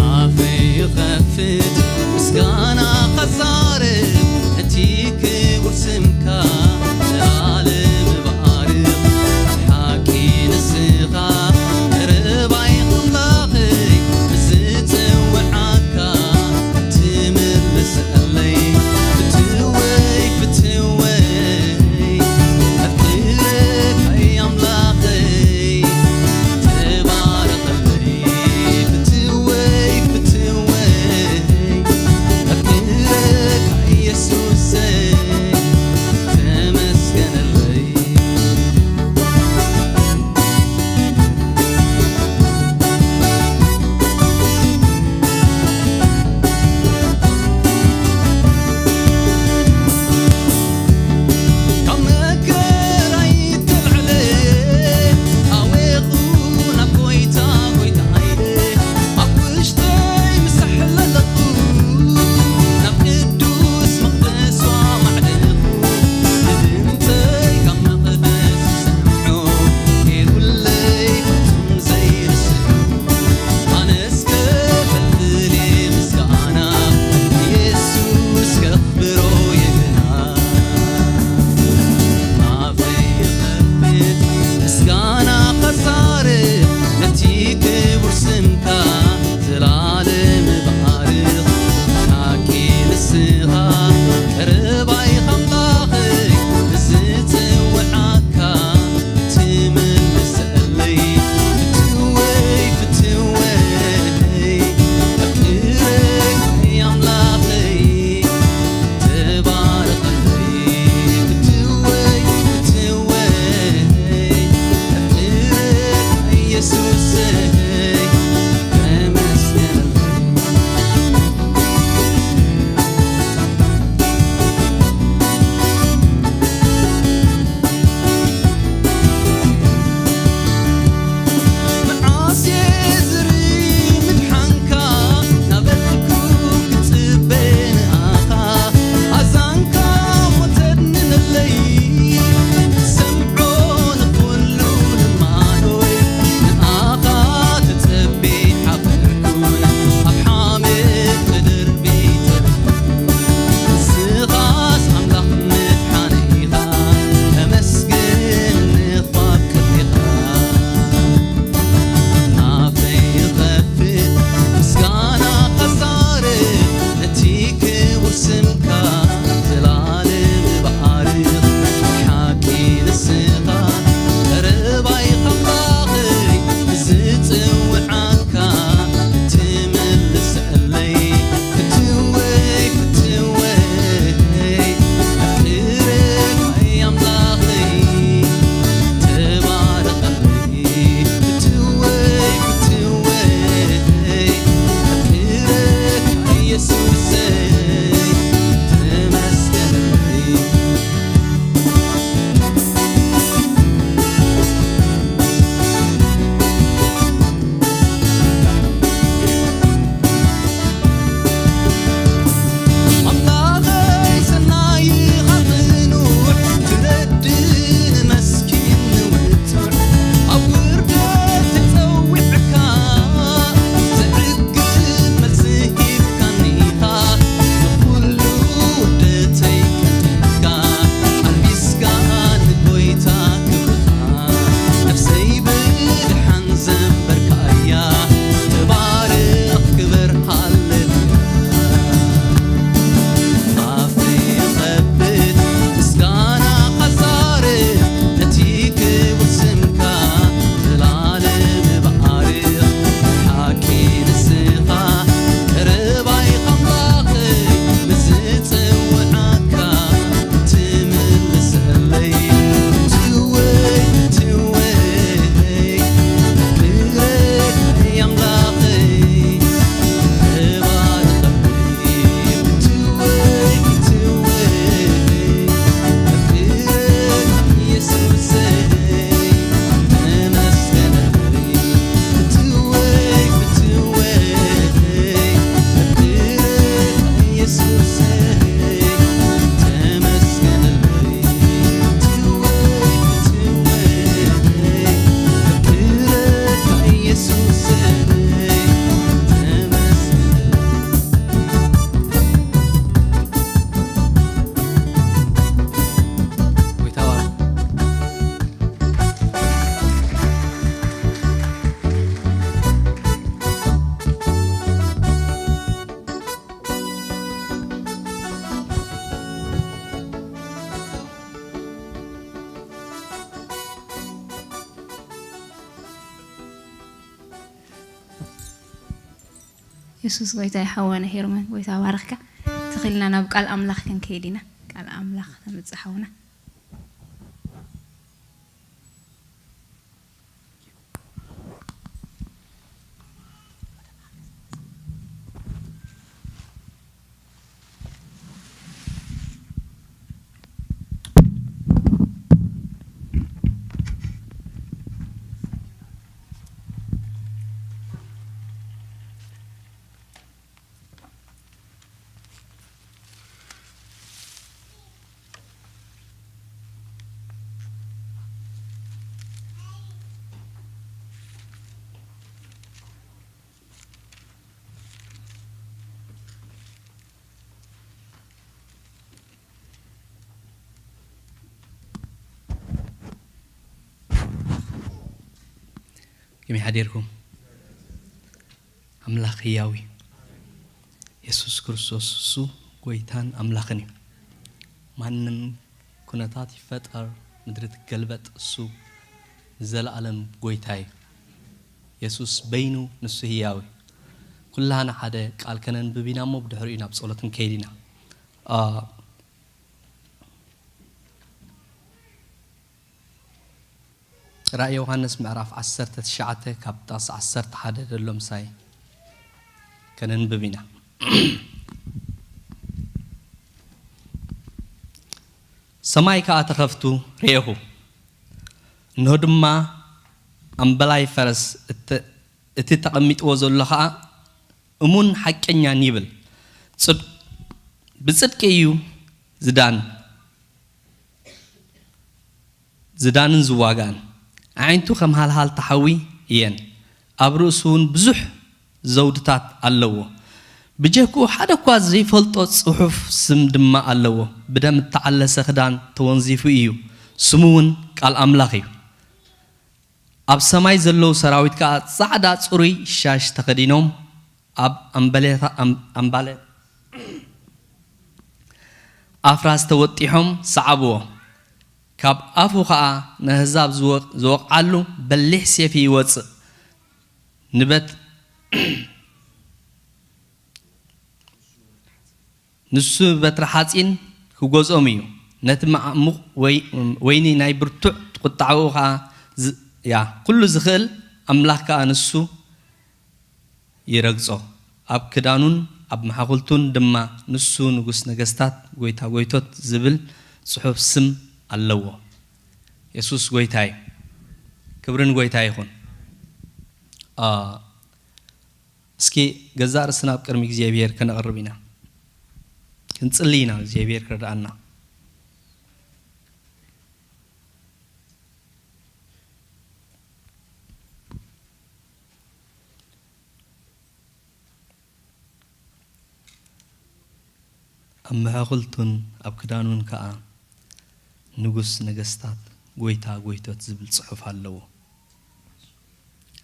ኣፈይ ይኸፍት ምስጋና ኸዛርብ፣ እቲ ክቡር ስምካ ንዓለም እባርኽ። ሓቂ ንስኻ ቀረባይ ኣምላኸይ፣ ዝጽውዓካ ትምልሰለይ። ፍትወይ፣ ፍትወይ፣ ኣፍቅረካይ ኣምላኸይ፣ ተባረኸለይ። ፍትወይ፣ ፍትወይ፣ ኣፍቅረካ የሱስ ጎይታ ይሓወነ ሄርመን፣ ጎይታ ባረኽካ። ትኽልና ናብ ቃል ኣምላኽ ክንከይድ ኢና። ቃል ኣምላኽ ተምጽእ ሓውና። ከመይ ሓዲርኩም? ኣምላኽ ህያው እዩ። የሱስ ክርስቶስ እሱ ጎይታን ኣምላኽን እዩ። ማንም ኩነታት ይፈጠር፣ ምድሪ ትገልበጥ፣ እሱ ንዘለኣለም ጎይታ እዩ። የሱስ በይኑ ንሱ ህያው እዩ። ኩላህና ሓደ ቃል ከነንብብ ኢና እሞ ብድሕሪኡ ናብ ጸሎት ክንከይድ ኢና። አ፣ ራእይ ዮሃንስ ምዕራፍ ዓሰርተ ትሽዓተ ካብ ጥቕሲ ዓሰርተ ሓደ ዘሎ ምሳይ ከነንብብ ኢና። ሰማይ ከኣ ተኸፍቱ ርኤኹ፣ እንሆ ድማ ኣምበላይ ፈረስ፣ እተ-፣ እቲ ተቐሚጥዎ ዘሎ ኸኣ እሙን ሓቀኛን ይብል። ጽድ-፣ ብጽድቂ እዩ ዝዳን፣ ዝዳንን ዝዋጋእን። ኣዒንቱ ከም ሃልሃልታ ሓዊ እየን፣ ኣብ ርእሱ እውን ብዙሕ ዘውድታት ኣለዎ። ብጀክኡ ሓደ እኳ ዘይፈልጦ ጽሑፍ ስም ድማ ኣለዎ። ብደም እተዓለሰ ክዳን ተወንዚፉ እዩ፣ ስሙ እውን ቃል ኣምላኽ እዩ። ኣብ ሰማይ ዘለዉ ሰራዊት ከኣ ጻዕዳ ጽሩይ ሻሽ ተኸዲኖም፣ ኣብ ኣምበሌታ-፣ ኣም-፣ ኣምባለ-፣ ኣፍራስ ተወጢሖም ሰዓብዎ። ካብ ኣፉ ኸኣ ነህዛብ ዝወ-፣ ዝወቕዓሉ በሊሕ ሴፊ ይወጽእ። ንበት-፣ ንሱ በትሪ ሓጺን ክጎዝኦም እዩ። ነቲ መዓሙቕ ወይ-፣ ወይኒ ናይ ብርቱዕ ቁጥዓኡ ኸኣ ዝ-፣ ያ፣ ኩሉ ዝኽእል ኣምላኽ ከኣ ንሱ ይረግጾ። ኣብ ክዳኑን ኣብ መሓኹልቱን ድማ ንሱ ንጉስ ነገስታት፣ ጎይታ ጎይቶት ዝብል ጽሑፍ ስም ኣለዎ። የሱስ ጎይታ እዩ። ክብሪ ንጎይታ ይኹን። አ፣ እስኪ ገዛእ ርእስና ኣብ ቅድሚ እግዚኣብሔር ከነቕርብ ኢና። ክንጽሊ ኢና እግዚኣብሔር ክረድኣና። ኣብ መሓኹልቱን ኣብ ክዳኑን ከኣ ንጉስ ነገስታት፣ ጎይታ ጎይቶት ዝብል ጽሑፍ ኣለዎ።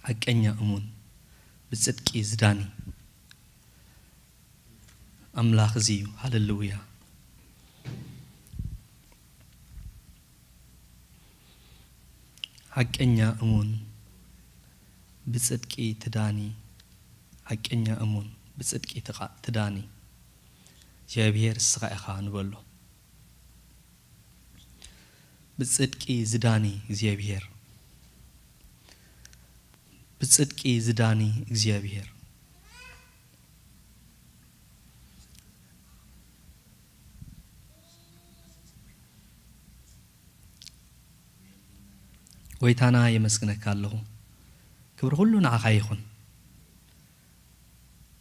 ሓቀኛ እሙን፣ ብጽድቂ ዝዳኒ ኣምላኽ እዚ እዩ። ሃሌሉያ። ሓቀኛ እሙን፣ ብጽድቂ ትዳኒ። ሓቀኛ እሙን፣ ብጽድቂ ትቓ-፣ ትዳኒ። እግዚኣብሔር እስኻ ኢኻ ንበሎ። ብጽድቂ ዝዳኒ እግዚኣብሔር። ብጽድቂ ዝዳኒ እግዚኣብሔር። ጎይታና የመስግነካ ኣለኹ። ክብሪ ኩሉ ንዓኻ ይኹን።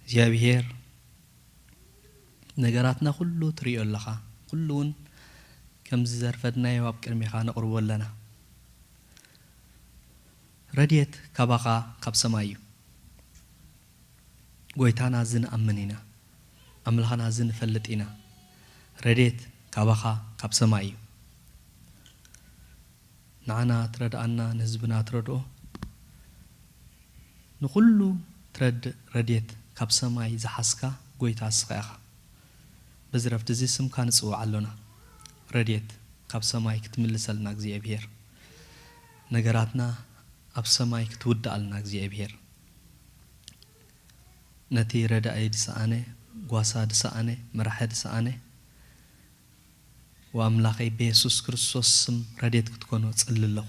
እግዚኣብሔር ነገራትና ኩሉ ትርእዮ ኣለኻ። ኩሉ እውን ከምዚ ዘርፈድናዮ ኣብ ቅድሜኻ ነቕርቦ ኣለና። ረድኤት ካባኻ ካብ ሰማይ እዩ። ጎይታና እዚ ንኣምን ኢና። ኣምላኽና እዚ ንፈልጥ ኢና። ረድኤት ካባኻ ካብ ሰማይ እዩ። ንዓና ትረድኣና፣ ንህዝብና ትረድኦ፣ ንኹሉ ትረድእ ረድኤት ካብ ሰማይ ዝሓዝካ ጎይታ እስኻ ኢኻ። በዚ ረፍቲ እዚ ስምካ ንጽውዕ ኣሎና። ረድኤት ካብ ሰማይ ክትምልሰልና እግዚኣብሔር። ነገራትና ኣብ ሰማይ ክትውድኣልና እግዚኣብሔር። ነቲ ረዳኢ ዝሰኣነ፣ ጓሳ ዝሰኣነ፣ መራሒ ዝሰኣነ፣ ወኣምላኸይ ብየሱስ ክርስቶስ ስም ረድኤት ክትኮኖ እጽሊ ኣለኹ።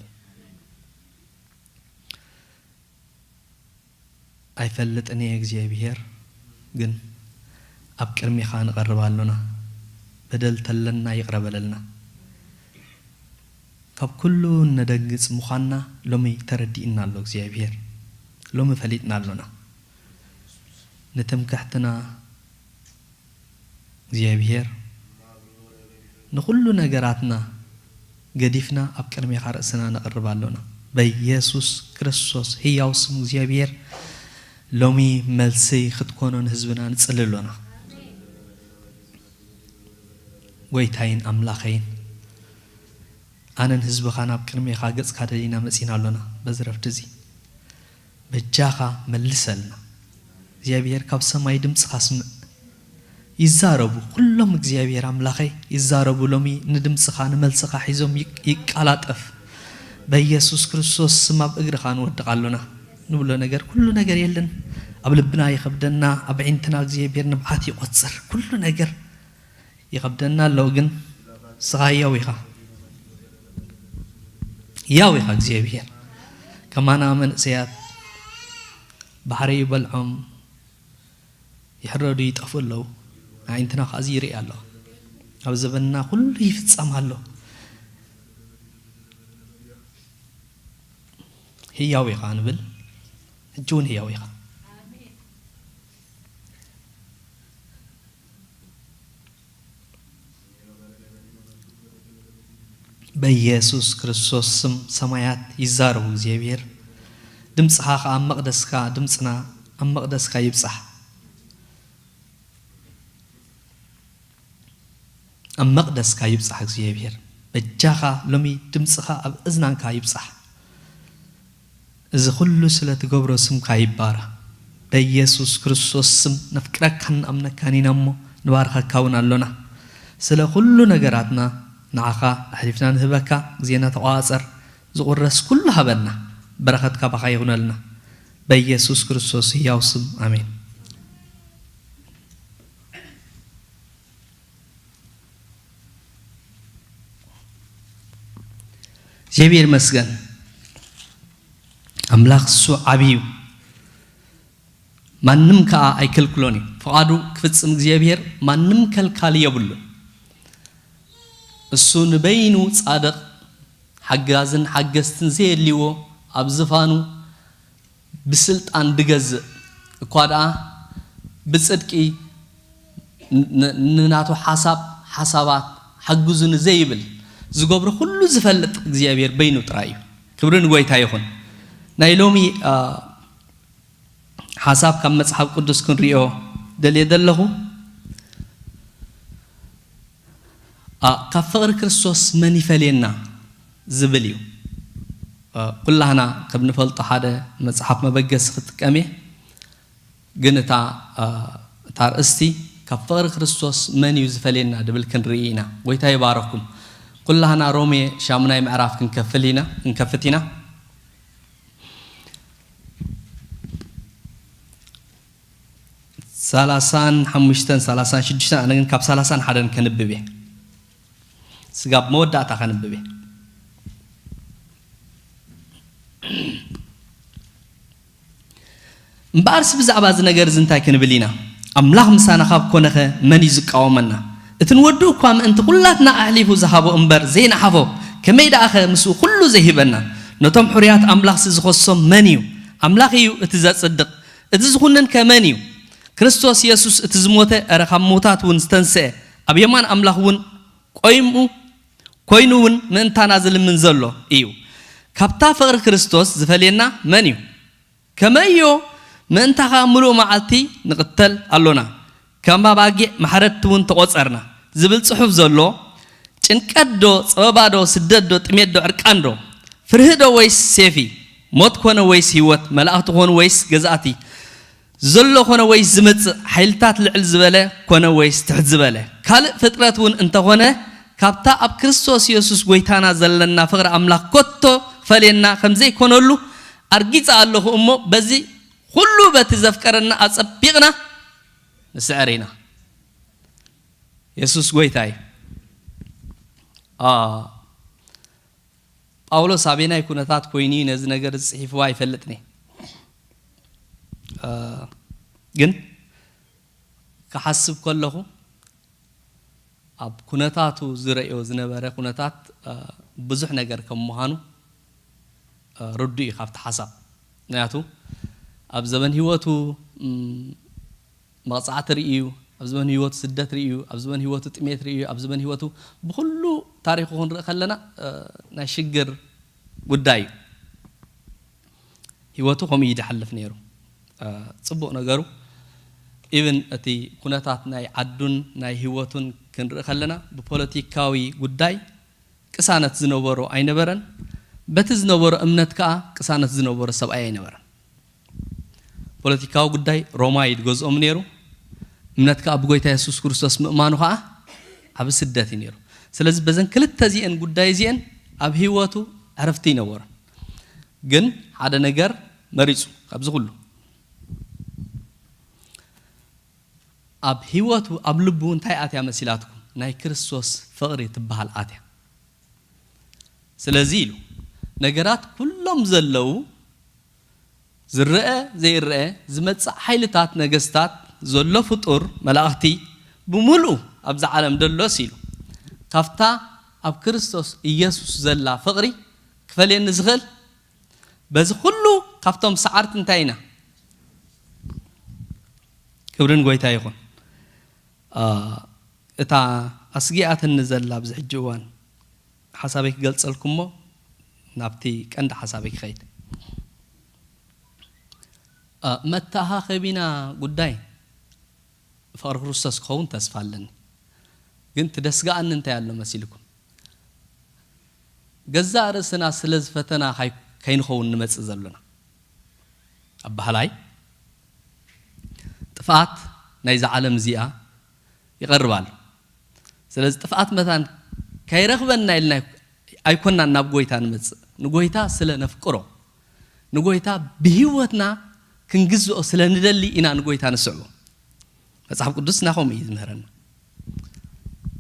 ኣይፈልጥን እየ እግዚኣብሄር፣ ግን ኣብ ቅድሜኻ ንቐርብ ኣሎና። በደል ተለና ይቕረ በለልና። ካብ ኩሉ እነደንግጽ ምዃንና ሎሚ ተረዲእና ኣሎ እግዚኣብሄር። ሎሚ ፈሊጥና ኣሎና። ንትምክሕትና እግዚኣብሄር ንኹሉ ነገራትና ገዲፍና ኣብ ቅድሜኻ ርእስና ነቕርብ ኣሎና። በየሱስ ክርስቶስ ህያው ስም እግዚኣብሄር ሎሚ መልሲ ክትኮኖ ንህዝብና ንጽሊ ኣሎና። ጎይታይን ኣምላኸይን ኣነን ህዝብኻ ናብ ቅድሜኻ ገጽካ ደሊና መጺና ኣሎና። በዚ ረፍዲ እዚ በጃኻ መልሰልና። እግዚኣብሔር ካብ ሰማይ ድምፅኻ ስምዕ። ይዛረቡ ኩሎም እግዚኣብሔር ኣምላኸይ ይዛረቡ። ሎሚ ንድምፅኻ ንመልስኻ ሒዞም ይቅ- ይቃላጠፍ። በኢየሱስ ክርስቶስ ስም ኣብ እግርኻ ንወድቕ ኣሎና። ንብሎ ነገር ኩሉ ነገር የለን። ኣብ ልብና ይኸብደና፣ ኣብ ዕንትና እግዚኣብሔር ንብዓት ይቆጽር ኩሉ ነገር ይኸብደና ኣሎ፣ ግን ንስኻ ህያው ኢኻ። ህያው ኢኻ እግዚኣብሔር። ከማና መንእሰያት ባሕሪ ይበልዖም ይሕረዱ ይጠፍኡ ኣለዉ። ኣዒንትና ከኣ እዚ ይርኢ ኣሎ። ኣብ ዘበንና ኩሉ ይፍጸም ኣሎ። ህያው ኢኻ ንብል፣ ሕጂ እውን ህያው ኢኻ። በኢየሱስ ክርስቶስ ስም ሰማያት ይዛረቡ እግዚኣብሔር። ድምፅኻ ኸዓ ኣብ መቕደስካ፣ ድምፅና ኣብ መቕደስካ ይብፃሕ። ኣብ መቕደስካ ይብፃሕ እግዚኣብሔር። በጃኻ ሎሚ ድምፅኻ ኣብ እዝናንካ ይብፃሕ። እዚ ኩሉ ስለ ትገብሮ ስምካ ይባረኽ። በኢየሱስ ክርስቶስ ስም ነፍቅረካን ንኣምነካን ኢና እሞ ንባርኸካ እውን ኣሎና። ስለ ኩሉ ነገራትና ንዓኻ ኣሕሊፍና ንህበካ። ግዜና ተቋጸር። ዝቑረስ ኩሉ ሃበና። በረኸትካ ባኻ ይኹነልና። በኢየሱስ ክርስቶስ ህያው ስም ኣሜን። እግዚኣብሔር ይመስገን። ኣምላኽ እሱ ዓብዪ እዩ። ማንም ከኣ ኣይከልክሎን እዩ። ፍቓዱ ክፍጽም እግዚኣብሔር ማንም ከልካሊ የብሉን። እሱ ንበይኑ ጻድቕ፣ ሓጋዝን ሓገዝትን ዘየድልይዎ፣ ኣብ ዝፋኑ ብስልጣን ድገዝእ እኳ ደኣ ብጽድቂ ን-፣ ን-፣ ንናቱ ሓሳብ፣ ሓሳባት ሓግዙኒ ዘይብል፣ ዝገብሮ ኩሉ ዝፈልጥ እግዚኣብሔር በይኑ ጥራይ እዩ። ክብሪ ንጎይታ ይኹን። ናይ ሎሚ፣ አ፣ ሓሳብ ካብ መጽሓፍ ቅዱስ ክንሪኦ ደልየ ዘለኹ፣ አ፣ ካብ ፍቕሪ ክርስቶስ መን ይፈልየና ዝብል እዩ። አ፣ ኩላህና ከም ንፈልጦ ሓደ መጽሓፍ መበገሲ ክጥቀም እየ። ግን እታ፣ አ፣ እታ ኣርእስቲ ካብ ፍቕሪ ክርስቶስ መን እዩ ዝፈልየና ድብል ክንርኢ ኢና። ጎይታ ይባረኩም። ኩላህና ሮሜ ሻሙናይ ምዕራፍ ክንከፍል ኢና፣ ክንከፍት ኢና። ሰላሳን ሓሙሽተን፣ ሰላሳን ሽዱሽተን፣ ኣነ ግን ካብ ሰላሳን ሓደን ከንብብ እየ። ስጋብ መወዳእታ ከንብብ እየ። እምበኣርስ ብዛዕባ እዚ ነገር እዚ እንታይ ክንብል ኢና? ኣምላኽ ምሳና ካብ ኮነኸ መን እዩ ዝቃወመና? እቲ ንወዱ እኳ ምእንቲ ኩላትና ኣሕሊፉ ዝሃቦ እምበር ዘይነሓፎ፣ ከመይ ደኣኸ ምስኡ ኩሉ ዘይህበና? ነቶም ሕሩያት ኣምላኽሲ ዝኸሶም መን እዩ? ኣምላኽ እዩ እቲ ዘጽድቕ። እቲ ዝኹንን ከ መን እዩ? ክርስቶስ የሱስ እቲ ዝሞተ፣ እረ ካብ ምዉታት እውን ዝተንስአ፣ ኣብ የማን ኣምላኽ እውን ቆይሙ፣ ኮይኑ እውን ምእንታና ዝልምን ዘሎ እዩ። ካብታ ፍቕሪ ክርስቶስ ዝፈልየና መን እዩ? ከመዮ ምእንታኻ ምሉእ መዓልቲ ንቕተል ኣሎና፣ ከም ኣባጊዕ ማሕረድቲ እውን ተቖጸርና ዝብል ጽሑፍ ዘሎ፣ ጭንቀት ዶ፣ ጸበባ ዶ፣ ስደት ዶ፣ ጥሜት ዶ፣ ዕርቃን ዶ፣ ፍርሂ ዶ ወይስ ሴፊ፣ ሞት ኮነ ወይስ ህይወት፣ መላእኽቲ ኮኑ ወይስ ገዛእቲ፣ ዘሎ ኮነ ወይስ ዝመጽእ፣ ሓይልታት ልዕል ዝበለ ኮነ ወይስ ትሕት ዝበለ፣ ካልእ ፍጥረት እውን እንተኾነ፣ ካብታ ኣብ ክርስቶስ የሱስ ጐይታና ዘለና ፍቕሪ ኣምላኽ ከቶ ክፈልየና ከም ዘይኮነሉ ኣርጊጸ ኣለኹ እሞ፣ በዚ ኩሉ በቲ ዘፍቀረና ኣጸቢቕና ንስዕር ኢና። የሱስ ጎይታ እዩ። ጳውሎስ ኣበየናይ ኩነታት ኮይኑ እዩ ነዚ ነገር ዝጽሒፍዎ ኣይፈልጥን እየ። ግን ክሓስብ ከለኹ ኣብ ኩነታቱ ዝረእዮ ዝነበረ ኩነታት ብዙሕ ነገር ከም ምዃኑ ርዱእ እዩ ካብቲ ሓሳብ። ምክንያቱ ኣብ ዘበን ህይወቱ መቕጻዕቲ ርእዩ፣ ኣብ ዘበን ህይወቱ ስደት ርእዩ፣ ኣብ ዘበን ህይወቱ ጥሜት ርእዩ፣ ኣብ ዘበን ህይወቱ ብኹሉ ታሪኹ ክንርኢ ከለና ናይ ሽግር ጉዳይ እዩ። ህይወቱ ከምኡ እዩ ዝሓልፍ ነይሩ። ጽቡቕ ነገሩ ኢቭን እቲ ኩነታት ናይ ዓዱን ናይ ህይወቱን ክንርኢ ከለና ብፖለቲካዊ ጉዳይ ቅሳነት ዝነበሮ ኣይነበረን። በቲ ዝነበሮ እምነት ከኣ ቅሳነት ዝነበሮ ሰብኣይ ኣይነበረን። ፖለቲካዊ ጉዳይ ሮማ እዩ ዝገዝኦም ነይሩ። እምነት ከኣ ብጎይታ የሱስ ክርስቶስ ምእማኑ ከኣ ዓብ ስደት እዩ ነይሩ። ስለዚ በዘን ክልተ እዚአን ጉዳይ እዚአን ኣብ ህይወቱ ዕረፍቲ ኣይነበሮን። ግን ሓደ ነገር መሪጹ ካብዚ ኩሉ ኣብ ህይወቱ ኣብ ልቡ እንታይ ኣትያ መሲላትኩም? ናይ ክርስቶስ ፍቕሪ ትበሃል ኣትያ። ስለዚ ኢሉ ነገራት ኩሎም ዘለዉ ዝረአ ዘይረአ ዝመጽእ ሓይልታት ነገስታት ዘሎ ፍጡር መላእኽቲ ብምሉኡ ኣብዚ ዓለም ደሎስ ኢሉ ካብታ ኣብ ክርስቶስ ኢየሱስ ዘላ ፍቕሪ ክፈልየኒ ዝኽእል በዚ ኩሉ ካብቶም ሰዓርቲ እንታይ ኢና? ክብርን ጎይታ ይኹን። እታ ኣስጊኣትኒ ዘላ ኣብዚ ሕጂ እዋን ሓሳበይ ክገልጸልኩሞ ናብቲ ቀንዲ ሓሳበይ ክኸይድ። መተኣኻኸቢና ጉዳይ ፍቕሪ ክርስቶስ ክኸውን ተስፋ ኣለኒ። ግን ትደስጋኣኒ እንታይ ኣሎ መሲልኩም? ገዛእ ርእስና ስለ ዝፈተና ካይ-፣ ከይንኸውን ንመጽእ ዘሎና። ኣባህላይ ጥፍኣት ናይዛ ዓለም እዚኣ ይቐርብ ኣሎ። ስለዚ ጥፍኣት መታን ከይረኽበና ኢልና ኣይኮናን ናብ ጎይታ ንመጽእ። ንጎይታ ስለ ነፍቅሮ፣ ንጎይታ ብህይወትና ክንግዝኦ ስለ ንደሊ ኢና ንጎይታ ንስዕቦ። መጽሓፍ ቅዱስና ከምኡ እዩ ዝምህረና።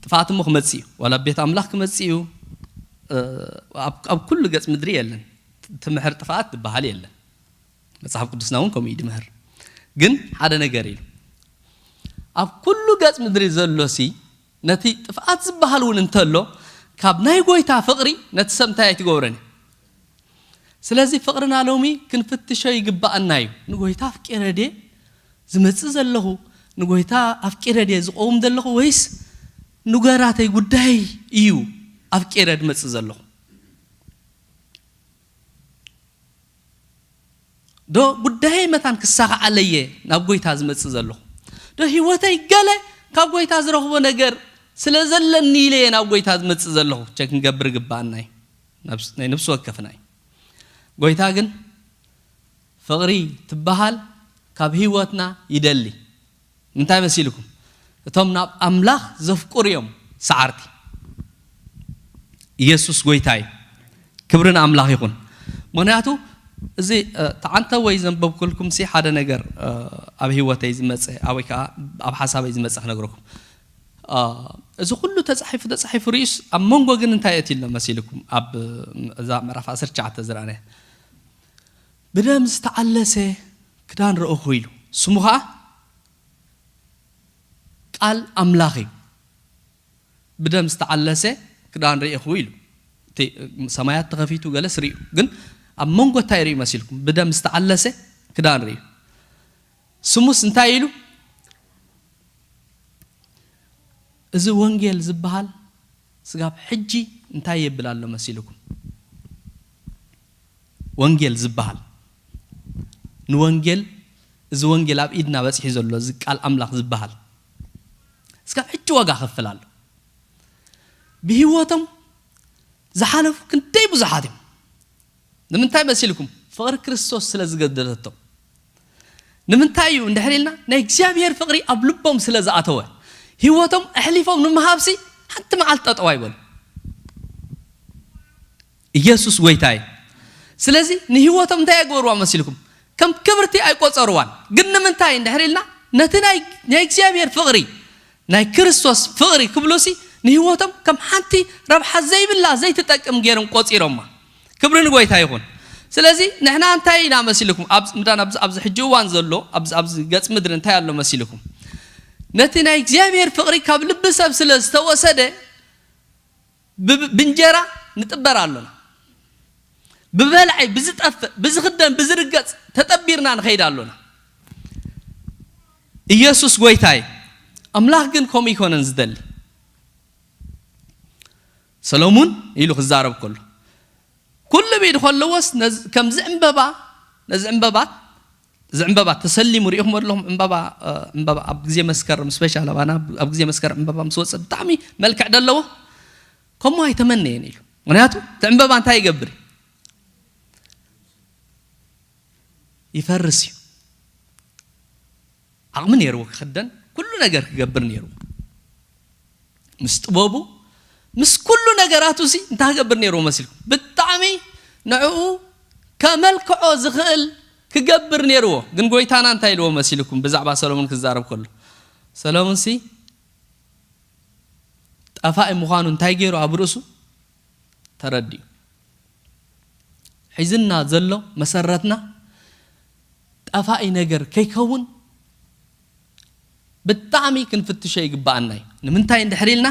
ጥፍኣት እሞ ክመጽእ እዩ። ዋላ ኣብ ቤት ኣምላኽ ክመጽእ እዩ። ኣብ፣ ኣብ ኩሉ ገጽ ምድሪ የለን። ትምሕር ጥፍኣት ዝበሃል የለን። መጽሓፍ ቅዱስና እውን ከምኡ እዩ ዝምህር። ግን ሓደ ነገር ኢሉ፣ ኣብ ኩሉ ገጽ ምድሪ ዘሎሲ ነቲ ጥፍኣት ዝበሃል እውን እንተሎ፣ ካብ ናይ ጎይታ ፍቕሪ ነቲ ሰብ እንታይ ኣይትገብሮን እዩ። ስለዚ ፍቕርና ሎሚ ክንፍትሾ ይግባኣና እዩ። ንጎይታ ኣፍቂረ ድየ ዝመጽእ ዘለኹ? ንጎይታ ኣፍቂረ ድየ ዝቐውም ዘለኹ? ወይስ ንገራተይ ጉዳይ እዩ ኣፍቂረ ዝመጽእ ዘለኹ? ዶ ጉዳየይ መታን ክሳኻዓለየ ናብ ጎይታ ዝመጽእ ዘለኹ? ዶ ህይወተይ ገለ ካብ ጎይታ ዝረኽቦ ነገር ስለ ዘለኒ ኢለየ ናብ ጎይታ ዝመጽእ ዘለኹ? ቸክ ክንገብር ይግባኣና እዩ። ነብስ-፣ ናይ ነብሲ ወከፍና እዩ። ጎይታ ግን ፍቕሪ ትበሃል ካብ ህይወትና ይደሊ። እንታይ መሲልኩም? እቶም ናብ ኣምላኽ ዘፍቅሩ እዮም ሰዓርቲ። ኢየሱስ ጎይታ እዩ። ክብሪ ንኣምላኽ ይኹን። ምኽንያቱ እዚ፣ እ፣ ተዓንተ ወይ ዘንበብኩልኩም ሲ ሓደ ነገር፣ እ፣ ኣብ ህይወተይ ዝመጸ፣ ኣብ ወይ ከኣ ኣብ ሓሳበይ ዝመጸ ክነግረኩም። እ፣ እዚ ኩሉ ተጻሒፉ፣ ተጻሒፉ ርእዩስ ኣብ መንጎ ግን እንታይ ኣትዩ ኣሎ መሲልኩም? ኣብ፣ እ፣ እዛ ምዕራፍ ዓሰርተ ትሽዓተ ዝረኣናዮ። ብደም ዝተዓለሰ ክዳን ረእኹ ኢሉ። ስሙ ኸኣ ቃል ኣምላኽ እዩ። ብደም ዝተዓለሰ ክዳን ርኢኹ ኢሉ። እቲ ሰማያት ተኸፊቱ ገለስ ርእዩ። ግን ኣብ መንጎ እንታይ ርእዩ መሲልኩም? ብደም ዝተዓለሰ ክዳን ርእዩ። ስሙስ እንታይ ኢሉ? እዚ ወንጌል ዝበሃል ስጋብ ሕጂ እንታይ የብል ኣሎ መሲልኩም? ወንጌል ዝበሃል፣ ንወንጌል፣ እዚ ወንጌል ኣብ ኢድና በጺሑ ዘሎ፣ እዚ ቃል ኣምላኽ ዝበሃል፣ ስጋብ ሕጂ ዋጋ ከፍል ኣሎ። ብህይወቶም ዝሓለፉ ክንደይ ብዙሓት እዮም። ንምንታይ መሲልኩም? ፍቕሪ ክርስቶስ ስለ ዝገደደቶም። ንምንታይ እዩ እንድሕር ኢልና፣ ናይ እግዚኣብሔር ፍቕሪ ኣብ ልቦም ስለ ዝኣተወ፣ ህይወቶም ኣሕሊፎም ንምሃብሲ ሓንቲ መዓልቲ ጠጠው ኣይበሉ። ኢየሱስ ጎይታ እዩ። ስለዚ ንህይወቶም እንታይ የግበርዋ መሲልኩም? ከም ክብርቲ ኣይቆጸርዋን። ግን ንምንታይ እንድሕር ኢልና፣ ነቲ ናይ፣ ናይ እግዚኣብሔር ፍቕሪ፣ ናይ ክርስቶስ ፍቕሪ ክብሉሲ፣ ንህይወቶም ከም ሓንቲ ረብሓ ዘይብላ፣ ዘይትጠቅም ገይሮም ቆጺሮማ። ክብሪ ንጎይታ ይኹን። ስለዚ ንሕና እንታይ ኢና መሲልኩም? ኣብ፣ ምዳን ኣብዚ፣ ኣብዚ ሕጂ እዋን ዘሎ፣ ኣብዚ፣ ኣብዚ ገጽ ምድሪ እንታይ ኣሎ መሲልኩም? ነቲ ናይ እግዚኣብሔር ፍቕሪ ካብ ልቢ ሰብ ስለ ዝተወሰደ፣ ብ-፣ ብእንጀራ ንጥበር ኣሎና። ብበልዒ፣ ብዝጠፍእ፣ ብዝኽደን፣ ብዝርገጽ ተጠቢርና ንኸይድ ኣሎና። ኢየሱስ ጎይታ እዩ። ኣምላኽ ግን ከምኡ ይኮነን ዝደሊ። ሰሎሙን ኢሉ ክዛረብ ከሎ፣ ኩሉ ብኢድ ከለዎስ ነዝ-፣ ከምዚ ዕምበባ፣ ነዚ ዕምበባት፣ እዚ ዕምበባ ተሰሊሙ ርኢኹም ኣለኹም? ዕምበባ፣ እ፣ ዕምበባ ኣብ ግዜ መስከረም ስፔሻል ኣባና፣ ኣብ ግዜ መስከረም ዕምበባ ምስ ወጸ ብጣዕሚ መልክዕ ደለዎ። ከምኡ ኣይተመነየን ኢሉ። ምክንያቱ እቲ ዕምበባ እንታይ ይገብር? ይፈርስ እዩ። ዓቕሚ ነይርዎ ክኽደን፣ ኩሉ ነገር ክገብር ነይርዎ። ምስ ጥበቡ፣ ምስ ኩሉ ነገራቱ ሲ እንታይ ክገብር ነይርዎ መሲልኩም? ብጣዕሚ ንዕኡ ከመልክዖ ዝኽእል ክገብር ነይርዎ። ግን ጎይታና እንታይ ኢልዎ መሲልኩም? ብዛዕባ ሰሎሞን ክዛረብ ከሎ፣ ሰሎሞን ሲ ጠፋኢ ምዃኑ እንታይ ገይሩ ኣብ ርእሱ ተረዲኡ? ሒዝና ዘሎ መሰረትና ጠፋኢ ነገር ከይከውን ብጣዕሚ ክንፍትሾ ይግብኣና እዩ። ንምንታይ እንድሕር ኢልና፣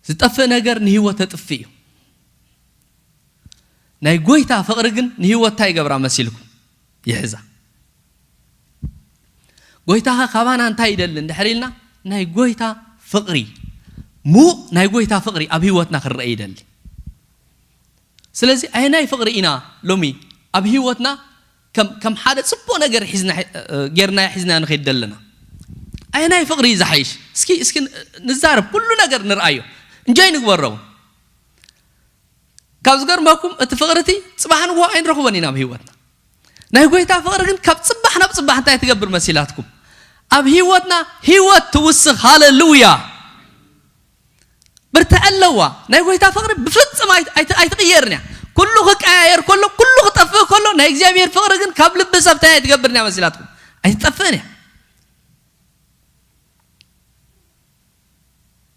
ዝጠፍእ ነገር ንህይወት ተጥፍእ እዩ። ናይ ጎይታ ፍቕሪ ግን ንህይወት እንታይ ይገብራ መሲልኩም? ይሕዛ። ጎይታኻ ካባና እንታይ ይደሊ እንድሕር ኢልና፣ ናይ ጎይታ ፍቕሪ፣ ሙቕ ናይ ጎይታ ፍቕሪ ኣብ ህይወትና ክረአ ይደሊ። ስለዚ ኣየናይ ፍቕሪ ኢና ሎሚ ኣብ ህይወትና ከም፣ ከም ሓደ ጽቡቕ ነገር ሒዝና፣ እ፣ ጌርና ሒዝና ንኸይድ ዘለና? ኣየናይ ፍቕሪ እዩ ዝሓይሽ? እስኪ፣ እስኪ ንዛረብ፣ ኩሉ ነገር ንርኣዮ፣ እንጆይ ንግበሮ እውን። ካብ ዝገርመኩም፣ እቲ ፍቕሪ እቲ ጽባሕ ንግሆ ኣይንረኽቦን ኢና ኣብ ህይወትና። ናይ ጎይታ ፍቕሪ ግን ካብ ጽባሕ ናብ ጽባሕ እንታይ ትገብር መሲላትኩም? ኣብ ህይወትና ህይወት ትውስኽ። ሃሌሉያ! ብርትዐ ኣለዋ። ናይ ጎይታ ፍቕሪ ብፍጽም ኣይት-፣ ኣይት-፣ ኣይትቕየርን እያ። ኩሉ ክቀያየር ከሎ፣ ኩሉ ክጠፍእ ከሎ፣ ናይ እግዚኣብሔር ፍቕሪ ግን ካብ ልቢ ሰብ እንታይ ኣይትገብርን እያ መሲላትኩም? ኣይትጠፍእን እያ።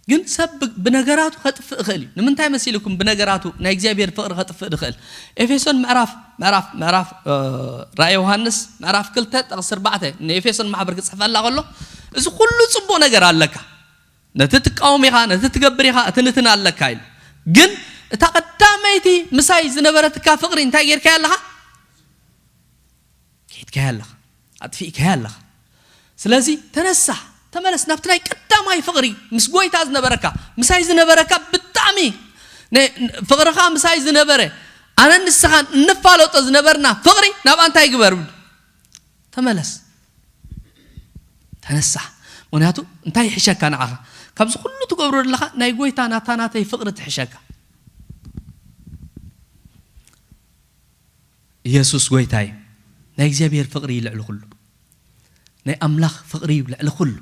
ግን ሰብ ብ-፣ ብነገራቱ ከጥፍእ ይኽእል እዩ። ንምንታይ መሲልኩም ብነገራቱ ናይ እግዚኣብሔር ፍቕሪ ከጥፍእ ዝኽእል? ኤፌሶን ምዕራፍ፣ ምዕራፍ፣ ምዕራፍ፣ እ፣ ራእይ ዮሃንስ ምዕራፍ ክልተ ጥቕሲ ኣርባዕተ ንኤፌሶን ማሕበር ክጽሕፈላ ከሎ፣ እዚ ኩሉ ጽቡቕ ነገር ኣለካ። ነቲ ትቃወም ኢኻ፣ ነቲ ትገብር ኢኻ፣ እቲ ንትን ኣለካ ኢሉ። ግን እታ ቀዳመይቲ ምሳይ ዝነበረትካ ፍቕሪ እንታይ ጌርካያ ኣለኻ? ከይድካያ ኣለኻ፣ ኣጥፊእካያ ኣለኻ። ስለዚ ተነሳሕ፣ ተመለስ ናብቲ ናይ ቀዳማይ ፍቕሪ፣ ምስ ጎይታ ዝነበረካ፣ ምሳይ ዝነበረካ ብጣዕሚ ነ-፣ ፍቕርኻ ምሳይ ዝነበረ፣ ኣነን ንስኻን እንፋለጦ ዝነበርና ፍቕሪ ናብኣ እንታይ ግበር? ተመለስ። ተነሳሕ። ምኽንያቱ እንታይ ይሕሸካ ንዓኻ? ካብዚ ኩሉ ትገብሮ ዘለኻ ናይ ጎይታ ናታ ናተይ ፍቕሪ ትሕሸካ። ኢየሱስ ጎይታ እዩ። ናይ እግዚኣብሔር ፍቕሪ እዩ ልዕሊ ኩሉ። ናይ ኣምላኽ ፍቕሪ እዩ ልዕሊ ኩሉ።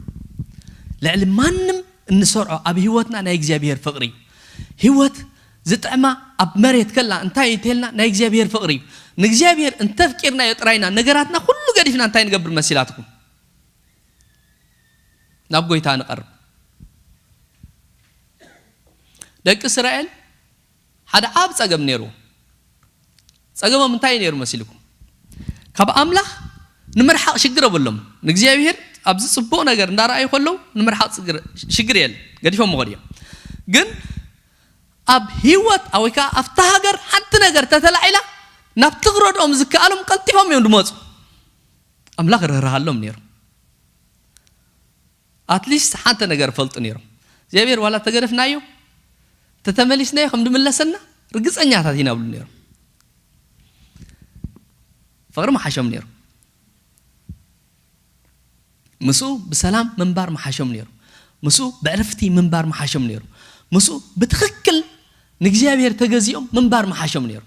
ልዕሊ ማንም እንሰርዖ ኣብ ህይወትና ናይ እግዚኣብሔር ፍቕሪ እዩ። ህይወት ዝጥዕማ ኣብ መሬት ከላ እንታይ እዩ እንተልና ናይ እግዚኣብሔር ፍቕሪ እዩ። ንእግዚኣብሔር እንተፍቂርናዮ ጥራይና ነገራትና ኩሉ ገዲፍና እንታይ ንገብር መሲላትኩም? ናብ ጎይታ ንቐርብ። ደቂ እስራኤል ሓደ ዓብ ጸገም ነይሩ። ጸገሞም እንታይ ነይሩ መሲልኩም? ካብ ኣምላኽ ንምርሓቕ ሽግር የብሎም። ንእግዚኣብሔር ኣብዚ ጽቡቕ ነገር እንዳረኣዩ ከለዉ ንምርሓቕ ጽግር-፣ ሽግር የለ። ገዲፎም መኸዱ እዮም። ግን ኣብ ህይወት ወይ ከዓ ኣብታ ሃገር ሓንቲ ነገር ተተላዒላ ናብ ትግረድኦም ዝከኣሎም ቀልጢፎም እዮም ድመፁ። ኣምላኽ ርህራሃሎም ነይሩ። ኣትሊስት ሓንቲ ነገር ፈልጡ ነይሮም። እግዚኣብሔር ዋላ ተገደፍናዮ፣ ተተመሊስናዮ ከም ድምለሰና ርግጸኛታት ኢና ብሉ ነይሮም። ፍቕሪ መሓሾም ነይሩ። ምስኡ ብሰላም ምንባር መሓሾም ነይሩ። ምስኡ ብዕርፍቲ ምንባር መሓሾም ነይሩ። ምስኡ ብትኽክል ንእግዚኣብሔር ተገዚኦም ምንባር መሓሾም ነይሩ።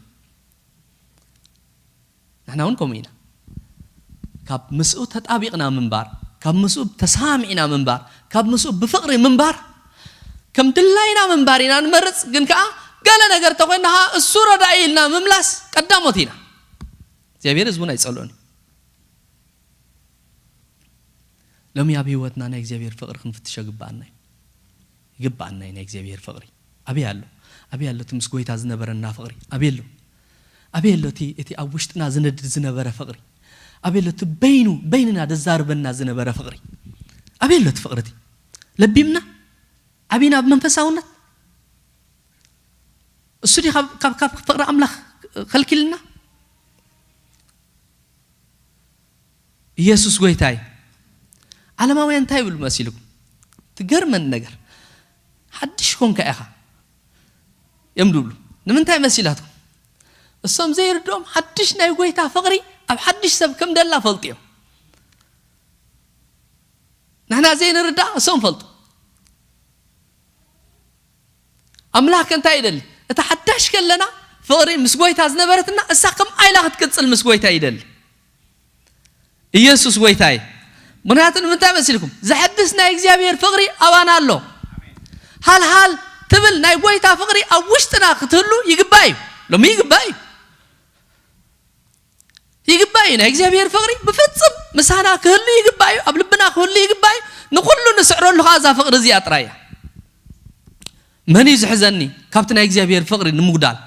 ንሕና እውን ከምኡ ኢና። ካብ ምስኡ ተጣቢቕና ምንባር፣ ካብ ምስኡ ተሰማሚዕና ምንባር፣ ካብ ምስኡ ብፍቕሪ ምንባር፣ ከም ድላይና ምንባር ኢና ንመርጽ። ግን ከኣ ገለ ነገር ተኾይንና ከኣ እሱ ረዳኢ ኢልና ምምላስ ቀዳሞት ኢና። እግዚኣብሔር ህዝቡን ኣይጸልኦን እዩ። ሎሚ ኣብ ህይወትና ናይ እግዚኣብሔር ፍቕሪ ክንፍትሾ ግብኣና እዩ። ይግብኣና እዩ ናይ እግዚኣብሔር ፍቕሪ። ኣበይ ኣሎ? ኣበይ ኣሎ እቲ ምስ ጎይታ ዝነበረና ፍቕሪ? ኣበይ ኣሎ? ኣበይ ኣሎ እቲ፣ እቲ ኣብ ውሽጥና ዝነድድ ዝነበረ ፍቕሪ? ኣበይ ኣሎ እቲ በይኑ፣ በይንና ደዛርበና ዝነበረ ፍቕሪ? ኣበይ ኣሎ እቲ ፍቕሪ እቲ? ለቢምና? ዓቢና ኣብ መንፈሳውነት? እሱ ድዩ ካብ፣ ካብ፣ ካብ ፍቕሪ ኣምላኽ ከልኪልና? ኢየሱስ ጎይታ እዩ። ዓለማውያን እንታይ ይብሉ መሲልኩም? ትገርመኒ ነገር፣ ሓድሽ ኮንካ ኢኻ እዮም ድብሉ። ንምንታይ መሲላትኩም? እሶም ዘይርድኦም ሓድሽ ናይ ጎይታ ፍቕሪ ኣብ ሓድሽ ሰብ ከም ደላ ፈልጡ እዮም። ንሕና ዘይንርዳእ እሶም ፈልጡ። ኣምላኽ ከ እንታይ ይደሊ? እታ ሓዳሽ ከለና ፍቕሪ ምስ ጎይታ ዝነበረትና እሳ ከም ኣይላ ክትቅጽል ምስ ጎይታ ይደሊ። ኢየሱስ ጎይታ እዩ። ምኽንያቱ ንምንታይ መሲልኩም? ዘሐድስ ናይ እግዚኣብሔር ፍቕሪ ኣባና ኣሎ። ሃልሃል ትብል ናይ ጎይታ ፍቕሪ ኣብ ውሽጥና ክትህሉ ይግባእ እዩ። ሎሚ ይግባእ እዩ። ይግባእ እዩ። ናይ እግዚኣብሔር ፍቕሪ ብፍጽም ምሳና ክህሉ ይግባእ እዩ። ኣብ ልብና ክህሉ ይግባእ እዩ። ንኹሉ ንስዕረሉ ኸዓ እዛ ፍቕሪ እዚኣ ጥራይ እያ። መን እዩ ዝሕዘኒ ካብቲ ናይ እግዚኣብሔር ፍቕሪ ንምጉዳል?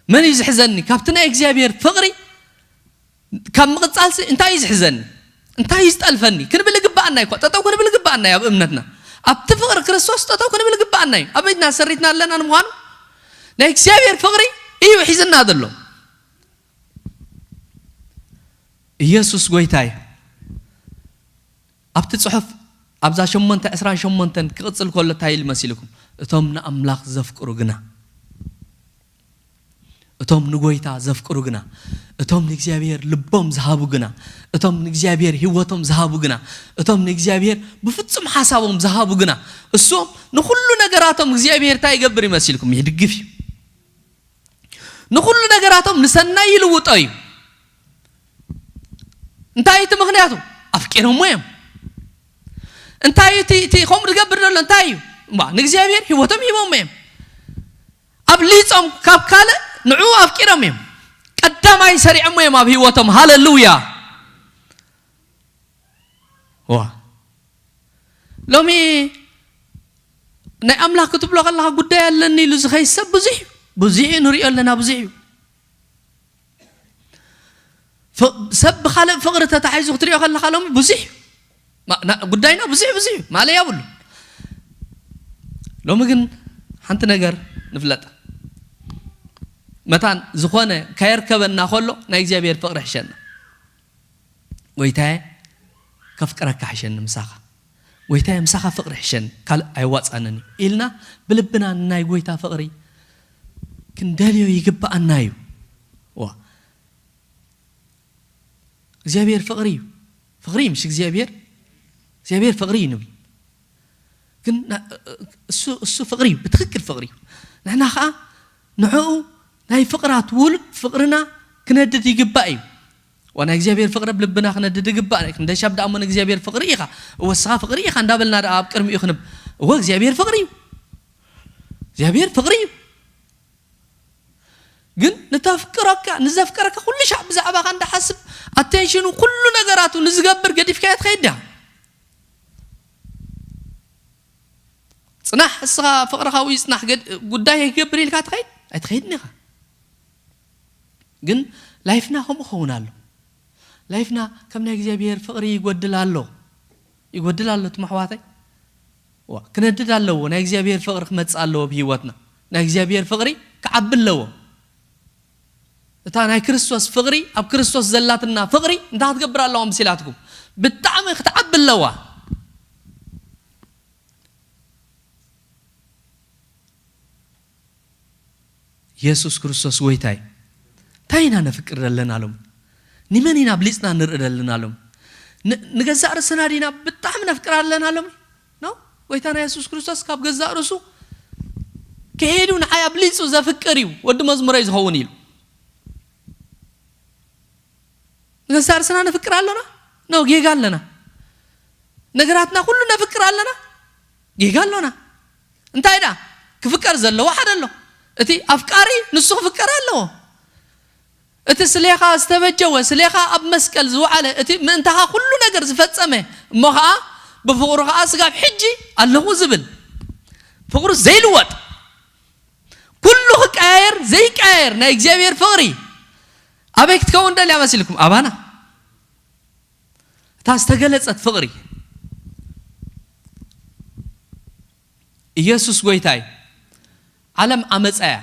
መን እዩ ዝሕዘኒ ካብቲ ናይ እግዚኣብሔር ፍቕሪ ካብ ምቕጻልሲ? እንታይ እዩ ዝሕዘኒ? እንታይ እዩ ዝጠልፈኒ? ክንብል ይግባኣና እዩ እኮ። ጠጠው ክንብል ይግባኣና እዩ ኣብ እምነትና። ኣብቲ ፍቕሪ ክርስቶስ ጠጠው ክንብል ይግባኣና እዩ። ኣብ ኢድና ሰሪትና ኣለና ንምዃኑ ናይ እግዚኣብሔር ፍቕሪ እዩ ሒዝና ዘሎ። ኢየሱስ ጎይታ እዩ። ኣብቲ ጽሑፍ ኣብዛ ሸሞንተ ዕስራን ሸሞንተን ክቕጽል ከሎ እንታይ ኢሉ መሲልኩም? እቶም ንኣምላኽ ዘፍቅሩ ግና፣ እቶም ንጎይታ ዘፍቅሩ ግና፣ እቶም ንእግዚኣብሔር ልቦም ዝሃቡ ግና፣ እቶም ንእግዚኣብሔር ህይወቶም ዝሃቡ ግና፣ እቶም ንእግዚኣብሔር ብፍጹም ሓሳቦም ዝሃቡ ግና፣ እሶም ንኹሉ ነገራቶም እግዚኣብሔር እንታይ ይገብር ይመሲልኩም? ይድግፍ እዩ። ንኹሉ ነገራቶም ንሰናይ ይልውጦ እዩ። እንታይ እቲ ምኽንያቱ? ኣፍቂሮሞ እዮም። እንታይ እቲ፣ እቲ ከምኡ ዝገብር ዘሎ እንታይ እዩ? እምባ ንእግዚኣብሔር ህይወቶም ሂቦሞ እዮም። ኣብሊጾም ካብ ካልእ ንዕኡ ኣፍቂሮም እዮም። ቀዳማይ ሰሪዖሞ እዮም ኣብ ህይወቶም። ሃሌሉያ። ዋ። ሎሚ ናይ ኣምላኽ ክትብሎ ከለኻ ጉዳይ ኣለኒ ኢሉ ዝኸይድ ሰብ ብዙሕ እዩ። ብዙሕ እዩ፣ ንሪኦ ኣለና፣ ብዙሕ እዩ። ፍ-፣ ሰብ ብኻልእ ፍቕሪ ተታሒዙ ክትሪኦ ከለኻ ሎሚ ብዙሕ እዩ። ማ-፣ ና-፣ ጉዳይና ብዙሕ፣ ብዙሕ እዩ። ማለያ የብሉን። ሎሚ ግን ሓንቲ ነገር ንፍለጥ። መታን ዝኾነ ከየርከበና ከሎ ናይ እግዚኣብሔር ፍቕሪ ሕሸና። ጎይታየ፣ ከፍቅረካ ሕሸኒ ምሳኻ። ጎይታየ፣ ምሳኻ ፍቕሪ ሕሸኒ፣ ካልእ ኣየዋጽኣንን እዩ ኢልና ብልብና ንናይ ጎይታ ፍቕሪ ክንደልዮ ይግብኣና እዩ። ዋ። እግዚኣብሔር ፍቕሪ እዩ። ፍቕሪ እዩ፣ ምሽ እግዚኣብሔር? እግዚኣብሔር ፍቕሪ እዩ ንብል። ግን ና-፣ እሱ፣ እሱ ፍቕሪ እዩ፣ ብትኽክል ፍቕሪ እዩ። ንሕና ኸዓ ንዕኡ ናይ ፍቕራት ውሉድ ፍቕርና ክነድድ ይግባእ እዩ። ዋ፣ ናይ እግዚኣብሔር ፍቕሪ ኣብ ልብና ክነድድ ይግባእ። ክንደይ ሻብ ደኣ እሞ ንእግዚኣብሔር ፍቕሪ ኢኻ፣ እወ፣ እስኻ ፍቕሪ ኢኻ እንዳበልና ደኣ ኣብ ቅድሚኡ ክንብ-፣ እወ፣ እግዚኣብሔር ፍቕሪ እዩ። እግዚኣብሔር ፍቕሪ እዩ። ግን ንተፍቅረካ፣ ንዘፍቀረካ ኩሉ ሻዕ ብዛዕባኻ እንዳሓስብ፣ ኣቴንሽኑ ኩሉ ነገራቱ ንዝገብር ገዲፍካዮ ትኸይድ ዲኻ? ጽናሕ፣ እስኻ ፍቕርኻ ውይ ጽናሕ፣ ገድ-፣ ጉዳይ ክገብር ኢልካ ትኸይድ? ኣይትኸይድን ኢኻ። ግን ላይፍና ከምኡ ክኸውን ኣሎ። ላይፍና ከም ናይ እግዚኣብሔር ፍቕሪ ይጎድል ኣሎ። ይጎድል ኣሎ፣ ትም ኣሕዋተይ። ዋ፣ ክነድድ ኣለዎ። ናይ እግዚኣብሔር ፍቕሪ ክመጽእ ኣለዎ ብህይወትና። ናይ እግዚኣብሔር ፍቕሪ ክዓቢ ኣለዎ። እታ ናይ ክርስቶስ ፍቕሪ፣ ኣብ ክርስቶስ ዘላትና ፍቕሪ እንታይ ክትገብር ኣለዋ መሲላትኩም? ብጣዕሚ ክትዓቢ ኣለዋ። የሱስ ክርስቶስ ጎይታ እዩ። እንታይ ኢና ነፍቅር ዘለና ሎም? ንመን ኢና ብሊጽና ንርኢ ዘለና ሎም? ን-፣ ንገዛእ ርእስና ዲና ብጣዕሚ ነፍቅር ኣለና ሎም? ኖ? ጎይታና የሱስ ክርስቶስ ካብ ገዛእ ርእሱ ክሄዱ ንዓይ ኣብሊጹ ዘፍቅር እዩ፣ ወዲ መዝሙረይ ዝኸውን ኢሉ። ንገዛእ ርእስና ነፍቅር ኣሎና? ኖ፣ ጌጋ ኣለና። ነገራትና ኩሉ ነፍቅር ኣለና? ጌጋ ኣሎና። እንታይ ደኣ? ክፍቀር ዘለዎ ሓደ ኣሎ። እቲ ኣፍቃሪ ንሱ ክፍቀር ኣለዎ። እቲ ስሌኻ ዝተበጀወ፣ ስሌኻ ኣብ መስቀል ዝወዓለ፣ እቲ ምእንታኻ ኩሉ ነገር ዝፈጸመ፣ እሞ ኸኣ ብፍቕሩ ኸኣ ስጋብ ሕጂ ኣለኹ ዝብል፣ ፍቕሩ ዘይልወጥ፣ ኩሉ ክቀያየር ዘይቀያየር ናይ እግዚኣብሔር ፍቕሪ ኣበይ ክትከውን ደልያ መሲልኩም? ኣባና። እታ ዝተገለጸት ፍቕሪ። ኢየሱስ ጐይታ እዩ። ዓለም ዓመጻ እያ።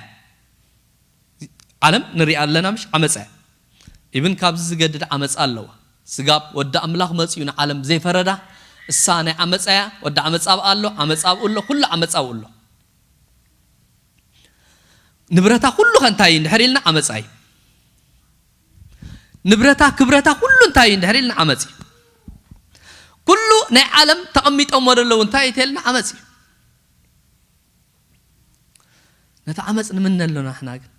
ዓለም ንሪኣ ኣለና ምሽ? ዓመጻ እያ። ኢብን ካብዚ ዝገድድ ዓመጻ ኣለዋ። ስጋብ ወዲ ኣምላኽ መጺኡ ንዓለም ዘይፈረዳ፣ እሳ ናይ ዓመጻ እያ። ወዲ ዓመጻ ኣብኣ ኣሎ፣ ዓመጻ ኣብኡ ኣሎ፣ ኩሉ ዓመጻ ኣብኡ ኣሎ። ንብረታ ኩሉ ከ እንታይ እዩ እንድሕር ኢልና ዓመጻ እዩ። ንብረታ ክብረታ ኩሉ እንታይ እዩ እንድሕር ኢልና ዓመጽ እዩ። ኩሉ ናይ ዓለም ተቐሚጦሞ ዘለዉ እንታይ እዩ ተልና ዓመጽ እዩ። ነቲ ዓመጽ ንምነ ኣለና ንሕና ግን።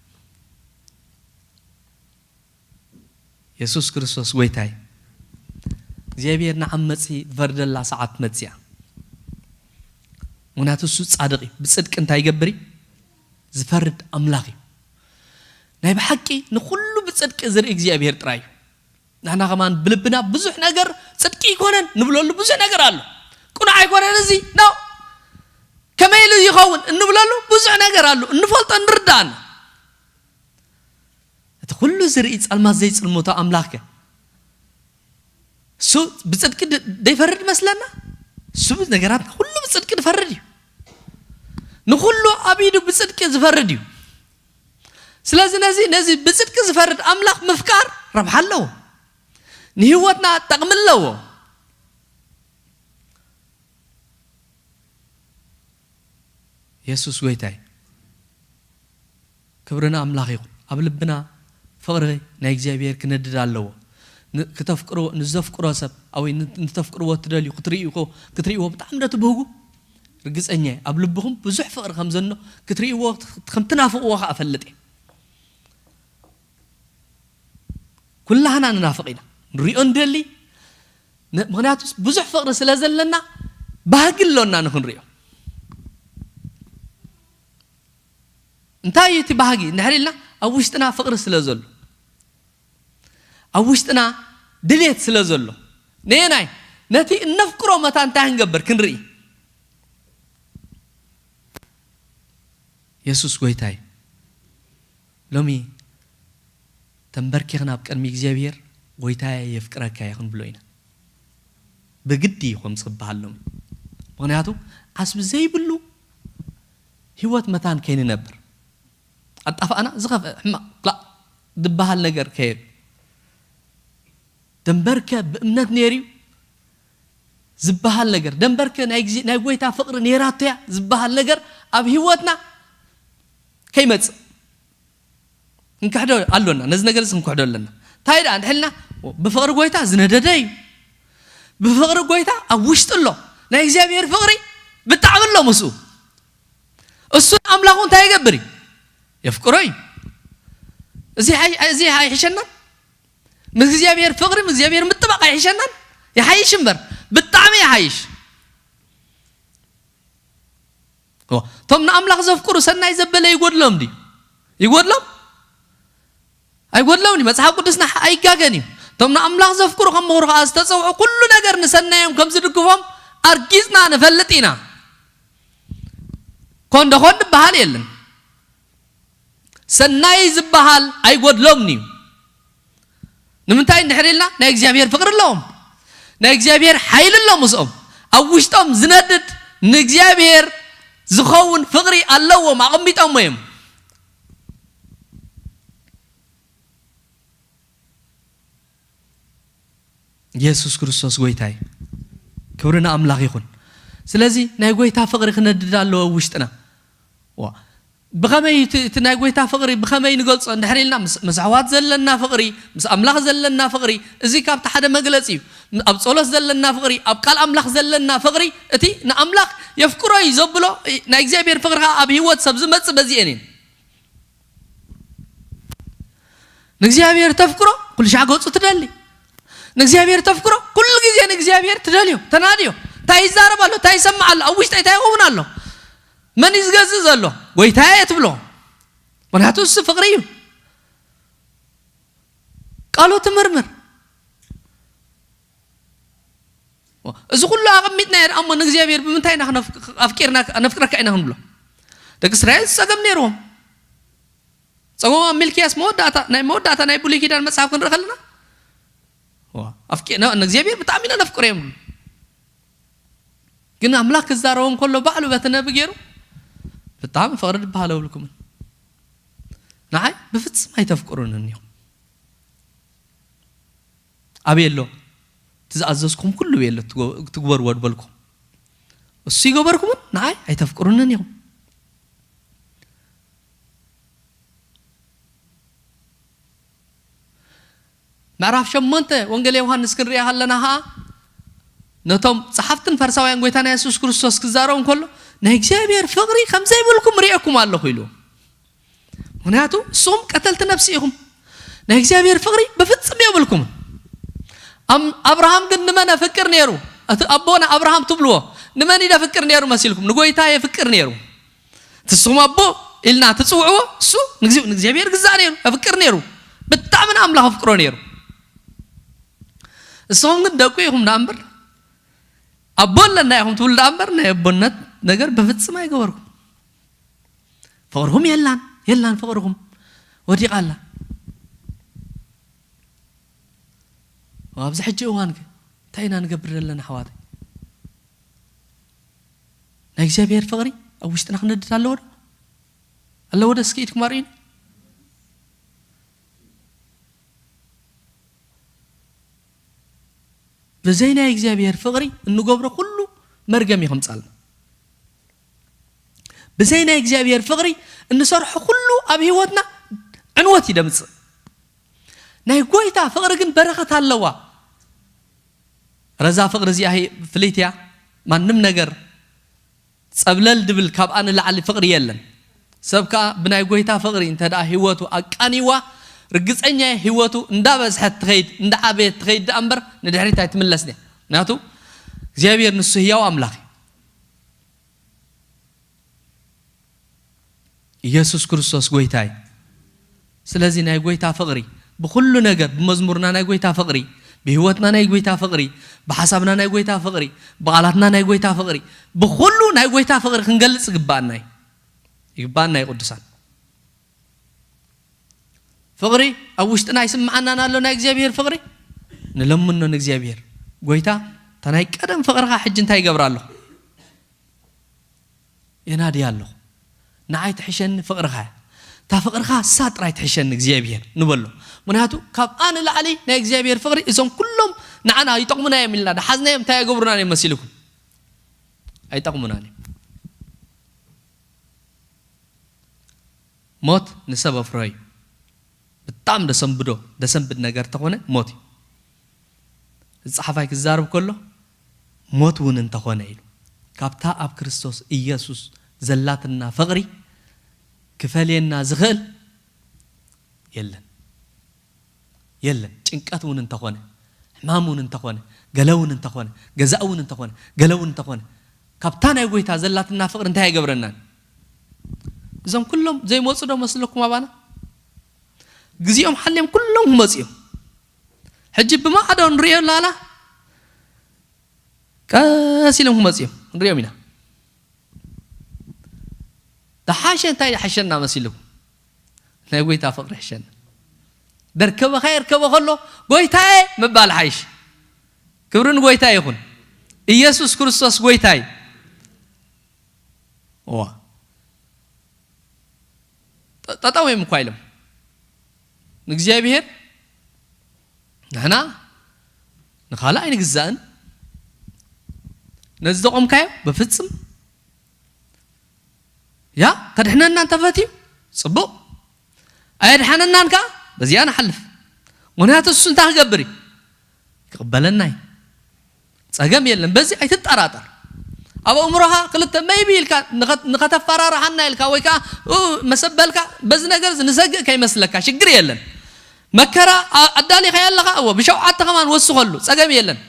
የሱስ ክርስቶስ ጐይታ እዩ። እግዚኣብሔር ንዓመጺ ዝፈርደላ ሰዓት መጽያ። ምኽንያቱ እሱ ጻድቕ እዩ። ብጽድቂ እንታይ ይገብር እዩ? ዝፈርድ ኣምላኽ እዩ። ናይ ብሓቂ ንኹሉ ብጽድቂ ዝርኢ እግዚኣብሔር ጥራይ እዩ። ንሕና ከማን ብልብና ብዙሕ ነገር ጽድቂ ይኮነን ንብለሉ ብዙሕ ነገር ኣሎ። ቅኑዕ ኣይኮነን እዚ ነው፣ ከመይ ኢሉ ይኸውን እንብለሉ ብዙሕ ነገር ኣሎ። እንፈልጦ ንርዳእና። እቲ ኩሉ ዝርኢ ጸልማት ዘይጽልምቶ ኣምላኽ ከ? እሱ ብጽድቂ ድ-፣ ደይፈርድ መስለና? እሱ ነገራትና ኩሉ ብጽድቂ ዝፈርድ እዩ። ንኹሉ ኣብ ኢዱ ብጽድቂ ዝፈርድ እዩ። ስለዚ ነዚ፣ ነዚ ብጽድቂ ዝፈርድ ኣምላኽ ምፍቃር ረብሓ ኣለዎ። ንህይወትና ጠቕሚ ኣለዎ። የሱስ ጐይታ እዩ። ክብሪ ንኣምላኽ ይኹን። ኣብ ልብና ፍቕሪ ናይ እግዚኣብሔር ክነድድ ኣለዎ። ን-፣ ክተፍቅርዎ፣ ንዘፍቅሮ ሰብ፣ ወይ ን-፣ ንተፍቅርዎ እትደልዩ፣ ክትርእይዎ፣ ክትርእይዎ ብጣዕሚ ዶ ትብህጉ? ርግጸኛ እየ፣ ኣብ ልብኹም ብዙሕ ፍቕሪ ከም ዘሎ፣ ክትርእይዎ፣ ከም ትናፍቕዎ ኸኣ እፈልጥ እየ። ኩላህና ንናፍቕ ኢና። ንሪኦ ንደሊ። ን-፣ ምኽንያቱስ ብዙሕ ፍቕሪ ስለ ዘለና፣ ባህጊ ኣሎና ንኽንሪኦ። እንታይ እዩ እቲ ባህጊ? እንድሕር ኢልና፣ ኣብ ውሽጥና ፍቕሪ ስለ ዘሎ፣ ኣብ ውሽጥና ድሌት ስለ ዘሎ፣ ነየናይ? ነቲ እነፍቅሮ መታን እንታይ ክንገብር? ክንርኢ። የሱስ ጐይታ እዩ። ሎሚ ተንበርኪኽና ኣብ ቅድሚ እግዚኣብሔር፣ "ጐይታየ፣ የፍቅረካ እየ" ክንብሎ ኢና። ብግዲ እዩ ከምዚ ክበሃል ሎሚ። ምኽንያቱ፣ ዓስቢ ዘይብሉ ህይወት መታን ከይንነብር። ኣጣፍኣና ዝኸፍአ ሕማቕ ክላእ ዝበሃል ነገር ከየሉ። ደንበርከ ብእምነት ነይሩ እዩ ዝበሃል ነገር፣ ደንበርከ ናይ ግዜ-፣ ናይ ጐይታ ፍቕሪ ነይራቶ እያ ዝበሃል ነገር ኣብ ህይወትና ከይመጽእ ክንክሕዶ ኣሎና። ነዚ ነገር እዚ ክንክሕዶ ኣለና። እንታይ ደኣ እንድሕልና ብፍቕሪ ጐይታ ዝነደደ እዩ። ብፍቕሪ ጐይታ ኣብ ውሽጢ ኣሎ። ናይ እግዚኣብሔር ፍቕሪ ብጣዕሚ ኣሎ ምስኡ። እሱ ንኣምላኹ እንታይ ይገብር እዩ? የፍቅሮ እዩ። እዚ ሓይ-፣ እዚ ኣይሕሸናን? ምስ እግዚኣብሔር ፍቕሪ፣ ምስ እግዚኣብሔር ምጥባቕ ኣይሕሸናን? ይሓይሽ እምበር፣ ብጣዕሚ ይሓይሽ። ኦ፣ እቶም ንኣምላኽ ዘፍቅሩ ሰናይ ዘበለ ይጎድሎም ድዩ? ይጎድሎም? ኣይጎድሎም ድዩ? መጽሓፍ ቅዱስና ኣይጋገን እዩ። እቶም ንኣምላኽ ዘፍቅሩ ከም ምኽሩ ኸኣ ዝተጸውዑ ኩሉ ነገር ንሰናዮም ከም ዝድግፎም ኣርጊጽና ንፈልጥ ኢና። ኮን ዶ ኮን ዝበሃል የለን። ሰናይ ዝበሃል ኣይጎድሎምን እዩ። ንምንታይ እንድሕር ኢልና፣ ናይ እግዚኣብሔር ፍቕሪ ኣለዎም። ናይ እግዚኣብሔር ሓይሊ ኣሎ ምስኦም። ኣብ ውሽጦም ዝነድድ ንእግዚኣብሔር ዝኸውን ፍቕሪ ኣለዎም፣ ኣቐሚጦሞ እዮም። የሱስ ክርስቶስ ጐይታ እዩ። ክብሪ ንኣምላኽ ይኹን። ስለዚ ናይ ጐይታ ፍቕሪ ክነድድ ኣለዎ ኣብ ውሽጥና። ዋ፣ ብኸመይ እቲ፣ እቲ ናይ ጐይታ ፍቕሪ ብኸመይ ንገልጾ እንድሕር ኢልና፣ ምስ፣ ምስ ኣሕዋት ዘለና ፍቕሪ፣ ምስ ኣምላኽ ዘለና ፍቕሪ፣ እዚ ካብቲ ሓደ መግለጺ እዩ። ኣብ ጸሎት ዘለና ፍቕሪ፣ ኣብ ቃል ኣምላኽ ዘለና ፍቕሪ፣ እቲ ንኣምላኽ የፍቅሮ እዩ ዘብሎ፣ ናይ እግዚኣብሔር ፍቕሪ ኸኣ ኣብ ህይወት ሰብ ዝመጽእ በዚኤን እየን። ንእግዚኣብሔር ተፍቅሮ፣ ኩሉ ሻዕ ገጹ ትደሊ። ንእግዚኣብሔር ተፍቅሮ፣ ኩሉ ግዜ ንእግዚኣብሔር ትደልዮ፣ ተናድዮ። እንታይ ይዛረብ ኣሎ? እንታይ ይሰምዕ ኣሎ? ኣብ ውሽጠይ እንታይ ይኸውን ኣሎ? መን እዩ ዝገዝእ ዘሎ? ጐይታየ እየ ትብሎ። ምኽንያቱ እሱ ፍቕሪ እዩ። ቃሉ ትምርምር። እዚ ኩሉ ኣቐሚጥና እሞ ንእግዚኣብሔር ብምንታይ ኢና ክነፍ-፣ ኣፍቂርና፣ ነፍቅረካ ኢና ክንብሎ? ደቂ እስራኤል ጸገም ነይርዎም። ጸገም ኣብ ሚልክያስ መወዳእታ፣ ናይ መወዳእታ ናይ ብሉይ ኪዳን መጽሓፍ ክንርኢ ከለና፣ ዋ፣ ኣፍቂ-፣ ነ-፣ ንእግዚኣብሔር ብጣዕሚ ኢና ነፍቅሮ እዮም። ግን ኣምላኽ ክዛረቦም ከሎ ባዕሉ በቲ ነቢ ገይሩ፣ "ብጣዕሚ ፍቕሪ ዝበሃል የብልኩምን። ንዓይ ብፍጽም ኣይተፍቅሩንን ኢኹም። ኣበይ ኣሎ? እቲ ዝኣዘዝኩም ኩሉ ኣበይ ኣሎ? ትጎ-፣ ትግበርዎ ዝበልኩም። እሱ ይገበርኩምን ንዓይ ኣይተፍቅሩንን ኢኹም።" ምዕራፍ ሸሞንተ ወንጌል ዮሃንስ ክንሪኣ ከለና ኸኣ፣ ነቶም ጸሓፍትን ፈሪሳውያን ጎይታና የሱስ ክርስቶስ ክዛረቡ እንከሎ፣ "ናይ እግዚኣብሔር ፍቕሪ ከም ዘይብልኩም ርእየኩም ኣለኹ" ኢሉ። ምኽንያቱ፣ "ንስኹም ቀተልቲ ነፍሲ ኢኹም፣ ናይ እግዚኣብሔር ፍቕሪ ብፍጽም የብልኩምን። ኣም-፣ ኣብርሃም ግን ንመን የፍቅር ነይሩ? እቲ ኣቦና ኣብርሃም ትብልዎ፣ ንመን እዩ ዘፍቅር ነይሩ መሲልኩም? ንጎይታ የፍቅር ነይሩ። ንስኹም ኣቦ ኢልና ትጽውዕዎ፣ እሱ ንግዚ-፣ ንእግዚኣብሔር ግዛእ ነይሩ፣ የፍቅር ነይሩ። ብጣዕሚ ንኣምላኽ ኣፍቅሮ ነይሩ። ንስኹም ግን ደቁ ኢኹም ደኣ እምበር፣ ኣቦ ኣለና ኢኹም ትብሉ ደኣ እምበር፣ ናይ ኣቦነት ነገር ብፍጽም ኣይገበርኩም። ፍቕርኹም የላን፣ የላን ፍቕርኹም። ወዲቓ ኣላ። ኣብዚ ሕጂ እዋን ከ እንታይ ኢና ንገብር ዘለና ኣሕዋተይ? ናይ እግዚኣብሔር ፍቕሪ ኣብ ውሽጥና ክነድድ ኣለዎ ዶ? ኣለዎ ዶ? እስኪ ኢድኩም ኣርእዩኒ። ብዘይ ናይ እግዚኣብሔር ፍቕሪ እንገብሮ ኩሉ መርገም እዩ ከምጻልና። ብዘይ ናይ እግዚኣብሔር ፍቕሪ እንሰርሖ ኩሉ ኣብ ህይወትና ዕንወት እዩ ደምጽእ። ናይ ጎይታ ፍቕሪ ግን በረኸት ኣለዋ። ረዛ ፍቕሪ እዚኣ ህይ-፣ ፍልይቲ እያ። ማንም ነገር ጸብለል ድብል ካብኣ ንላዕሊ ፍቕሪ የለን። ሰብ ከኣ ብናይ ጎይታ ፍቕሪ እንተ ደኣ ህይወቱ ኣቃኒዋ፣ ርግጸኛ እየ ህይወቱ እንዳበዝሐት ትኸይድ፣ እንዳዓበየት ትኸይድ ደኣ እምበር ንድሕሪት ኣይትምለስን እያ። ምኽንያቱ እግዚኣብሔር ንሱ ህያው ኣምላኽ እዩ። ኢየሱስ ክርስቶስ ጎይታ እዩ። ስለዚ ናይ ጎይታ ፍቕሪ ብኹሉ ነገር፣ ብመዝሙርና ናይ ጎይታ ፍቕሪ፣ ብህይወትና ናይ ጎይታ ፍቕሪ፣ ብሓሳብና ናይ ጎይታ ፍቕሪ፣ ብቓላትና ናይ ጎይታ ፍቕሪ፣ ብኹሉ ናይ ጎይታ ፍቕሪ ክንገልጽ ይግባኣና እዩ። ይግባኣና እዩ ቅዱሳን። ፍቕሪ ኣብ ውሽጥና ይስምዓናን ኣሎ ናይ እግዚኣብሔር ፍቕሪ። ንለምኖ ንእግዚኣብሔር፣ "ጎይታ፣ እታ ናይ ቀደም ፍቕርኻ ሕጂ እንታይ ይገብራ ኣለኹ?" የናድያ ኣለኹ። ንዓይ ትሕሸኒ ፍቕርኻ እያ። እታ ፍቕርኻ እሳ ጥራይ ትሕሸኒ እግዚኣብሔር ንበሎ። ምኽንያቱ ካብኣ ንላዕሊ ናይ እግዚኣብሔር ፍቕሪ እዞም ኩሎም ንዓና ይጠቕሙና እዮም ኢልና ደሓዝናዮም እንታይ ኣይገብሩናን እዮም መሲልኩም? ኣይጠቕሙናን እዮም። ሞት ንሰብ ኣፍሮ እዩ። ብጣዕሚ ደሰንብዶ፣ ደሰንብድ ነገር ተኾነ ሞት እዩ። እዚ ጸሓፋይ ክዛረብ ከሎ፣ "ሞት እውን እንተኾነ" ኢሉ፣ ካብታ ኣብ ክርስቶስ ኢየሱስ ዘላትና ፍቕሪ ክፈልየና ዝኽእል የለን። የለን። ጭንቀት እውን እንተኾነ፣ ሕማም እውን እንተኾነ፣ ገለ እውን እንተኾነ፣ ገዛእ እውን እንተኾነ፣ ገለ እውን እንተኾነ፣ ካብታ ናይ ጎይታ ዘላትና ፍቕሪ እንታይ ኣይገብረናን? እዞም ኩሎም ዘይመጹ ዶ መስለኩም ኣባና? ግዜኦም ሓልዮም ኩሎም ክመጹ እዮም። ሕጂ ብማዕዶ ንርእዮ ኣላ፣ ቀስ ኢሎም ክመጹ እዮም። ንርእዮም ኢና። ደሓሸ እንታይ ይሓሸና መሲልኩም? ናይ ጎይታ ፍቕሪ ይሕሸና። ደርከበኻ የርከበ ከሎ፣ "ጎይታዬ" ምባል ሓይሽ። ክብሪ ንጎይታ ይኹን። ኢየሱስ ክርስቶስ ጎይታ እዩ። እዋ። ጠ-፣ ጠጠው እዮም እኳ ኢሎም። ንእግዚኣብሔር ንሕና ንኻልእ ኣይንግዛእን። ነዚ ዘቖምካዮ ብፍጽም፣ ያ፣ ከድሕነና እንተፈትዩ ጽቡቕ፣ ኣየድሓነናን ከኣ በዚኣ ንሓልፍ። ምኽንያቱ እሱ እንታይ ክገብር እዩ? ክቕበለና እዩ። ጸገም የለን፣ በዚ ኣይትጠራጠር። ኣብ ኣእምሮኻ ክልተ maybe ኢልካ ንኸ-፣ ንኸተፈራርሓና ኢልካ ወይ ከኣ፣ ኡ፣ መሰበልካ በዚ ነገር እዚ ንሰግእ ከይመስለካ፣ ሽግር የለን። መከራ ኣ-፣ ኣዳሊኻዮ ኣለኻ፣ እወ፣ ብሸውዓተ ከማን ወስኸሉ፣ ጸገም የለን።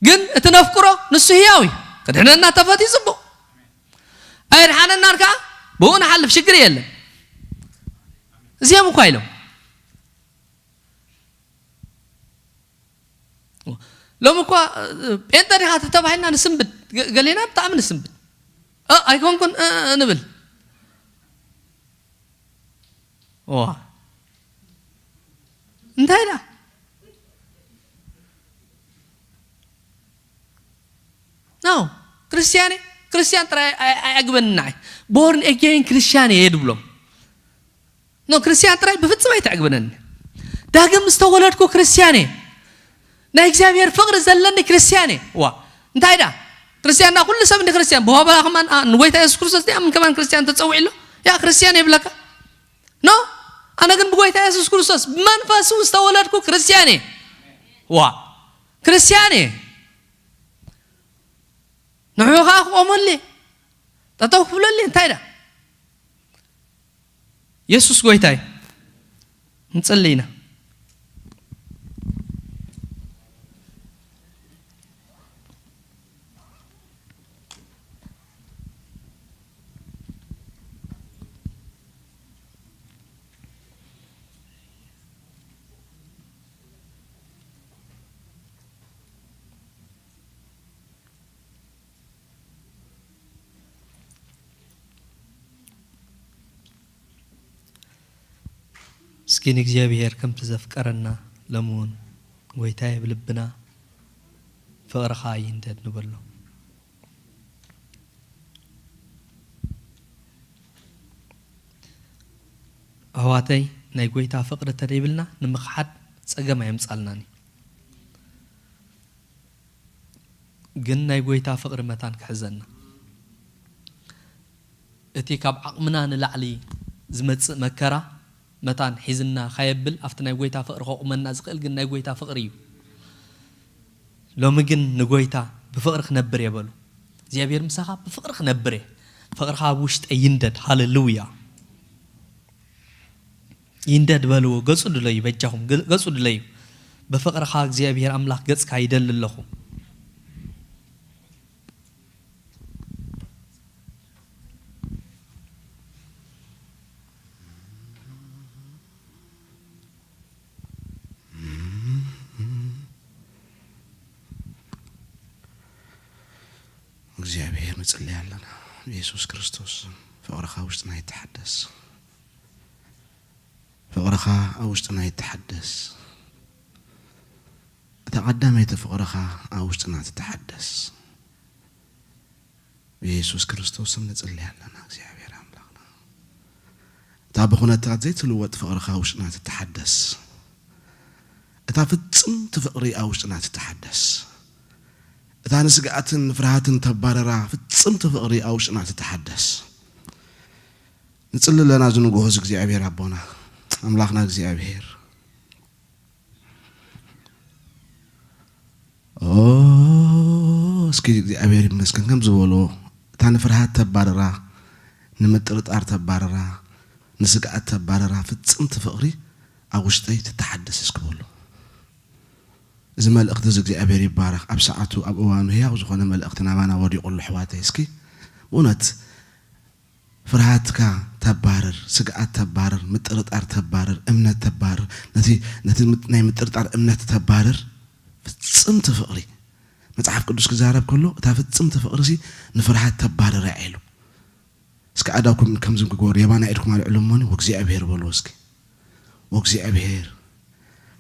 ግን እቲ ነፍቅሮ ንሱ ህያው እዩ። ክድሕነና ተፈትዩ ጽቡቕ። ኣየድሓነናን ከኣ ብኡ ንሓልፍ፣ ሽግር የለን። እዚኦም እኳ ኢሎም። ሎሚ እኳ ጴንጠ ዲኻ ተተባሂልና ንስንብድ፣ ገ- ገሌና ብጣዕሚ ንስንብድ። እ ኣይኮንኩን እ እ ንብል። ዋ እንታይ ዳ ኖ ክርስቲያኔ ክርስቲያን ጥራይ ኣይ- ኣይ- ኣይዕግበንና እዩ። ቦርን ኤጌን ክርስቲያን እየ ድብሎም። ኖ ክርስቲያን ጥራይ ብፍጹም ኣይተዕግበነኒ። ዳግም ዝተወለድኩ ክርስቲያን እየ። ናይ እግዚኣብሔር ፍቕሪ ዘለኒ ክርስቲያን እየ። ዋ እንታይ ዳ ክርስቲያን ዳ ኩሉ ሰብ እንዲ ክርስቲያን ብዋበላ ከማን ኣ- ንጎይታ የሱስ ክርስቶስ ዲኣ ምን ከማን ክርስቲያን ተጸዊዕ ኣሎ ያ ክርስቲያን የብለካ ኖ ኣነ ግን ብጎይታ የሱስ ክርስቶስ ብመንፈሱ ዝተወለድኩ ክርስቲያን እየ። ዋ ክርስቲያን እየ። ንዑ ከዓ ክቆመሉ ጠጠው ክብለሉ እንታይ ዳ የሱስ ጎይታይ ንጽሊ ኢና። እስኪ ንእግዚኣብሔር ከምቲ ዘፍቀረና ሎሚ እውን ጎይታየ ብልብና ፍቕርኻ ይንደድ ንበሎ። ኣሕዋተይ ናይ ጎይታ ፍቕሪ ተደይብልና ንምኽሓድ ጸገም ኣየምጻልናን እዩ። ግን ናይ ጎይታ ፍቕሪ መታን ክሕዘና እቲ ካብ ዓቕምና ንላዕሊ ዝመጽእ መከራ መታን ሒዝና ካየብል ኣብቲ ናይ ጎይታ ፍቕሪ ከቑመና ዝኽእል ግን ናይ ጎይታ ፍቕሪ እዩ። ሎሚ ግን ንጎይታ ብፍቕሪ ክነብር እየ በሉ። እግዚኣብሔር ምሳኻ ብፍቕሪ ክነብር እየ። ፍቕርኻ ኣብ ውሽጠይ ይንደድ። ሃሌሉያ። ይንደድ በልዎ። ገጹ ድለዩ በጃኹም ገ- ገጹ ድለዩ። ብፍቕርኻ እግዚኣብሔር ኣምላኽ ገጽካ ይደሊ ኣለኹ። እግዚኣብሔር ንጽሊ ኣለና። የሱስ ክርስቶስ ፍቕርኻ ውሽጥና ይተሓደስ። ፍቕርኻ ኣብ ውሽጥና ይተሓደስ። እታ ቀዳመይቲ ፍቕርኻ ኣብ ውሽጥና ትተሓደስ። ብየሱስ ክርስቶስ ስም ንጽሊ ኣለና እግዚኣብሔር ኣምላኽና። እታ ብኹነታት ዘይትልወጥ ፍቕርኻ ኣብ ውሽጥና ትተሓደስ። እታ ፍጽምቲ ፍቕሪ ኣብ ውሽጥና ትተሓደስ። እታ ንስግኣትን ንፍርሃትን ተባረራ ፍጽምቲ ፍቕሪ ኣብ ውሽጥና ትተሓደስ። ንጽሊ ኣለና ዝንግሆ እዚ እግዚኣብሔር ኣቦና ኣምላኽና እግዚኣብሔር ኦ እስኪ እግዚኣብሔር ይመስገን ከም ዝበሎ እታ ንፍርሃት ተባረራ ንምጥርጣር ተባረራ ንስግኣት ተባረራ ፍጽምቲ ፍቕሪ ኣብ ውሽጠይ ትተሓደስ እስኪ በሎ። እዚ መልእኽቲ እዚ እግዚኣብሔር ይባረኽ። ኣብ ሰዓቱ ኣብ እዋኑ ህያው ዝኾነ መልእኽቲ ናባና ወዲቑ ኣሎ ኣሕዋተይ። እስኪ ብእውነት ፍርሃትካ ተባርር፣ ስግኣት ተባርር፣ ምጥርጣር ተባርር፣ እምነት ተባርር። ነቲ ነቲ ምጥ- ናይ ምጥርጣር እምነት ተባርር። ፍጽምቲ ፍቕሪ መጽሓፍ ቅዱስ ክዛረብ ከሎ እታ ፍጽምቲ ፍቕሪ ሲ ንፍርሃት ተባርር እያ ኢሉ። እስኪ ኣዳኩም ከምዚ ክገብሩ የማና ኢድኩም ኣልዕሉ እሞኒ ወእግዚኣብሔር በልዎ እስኪ። ወእግዚኣብሔር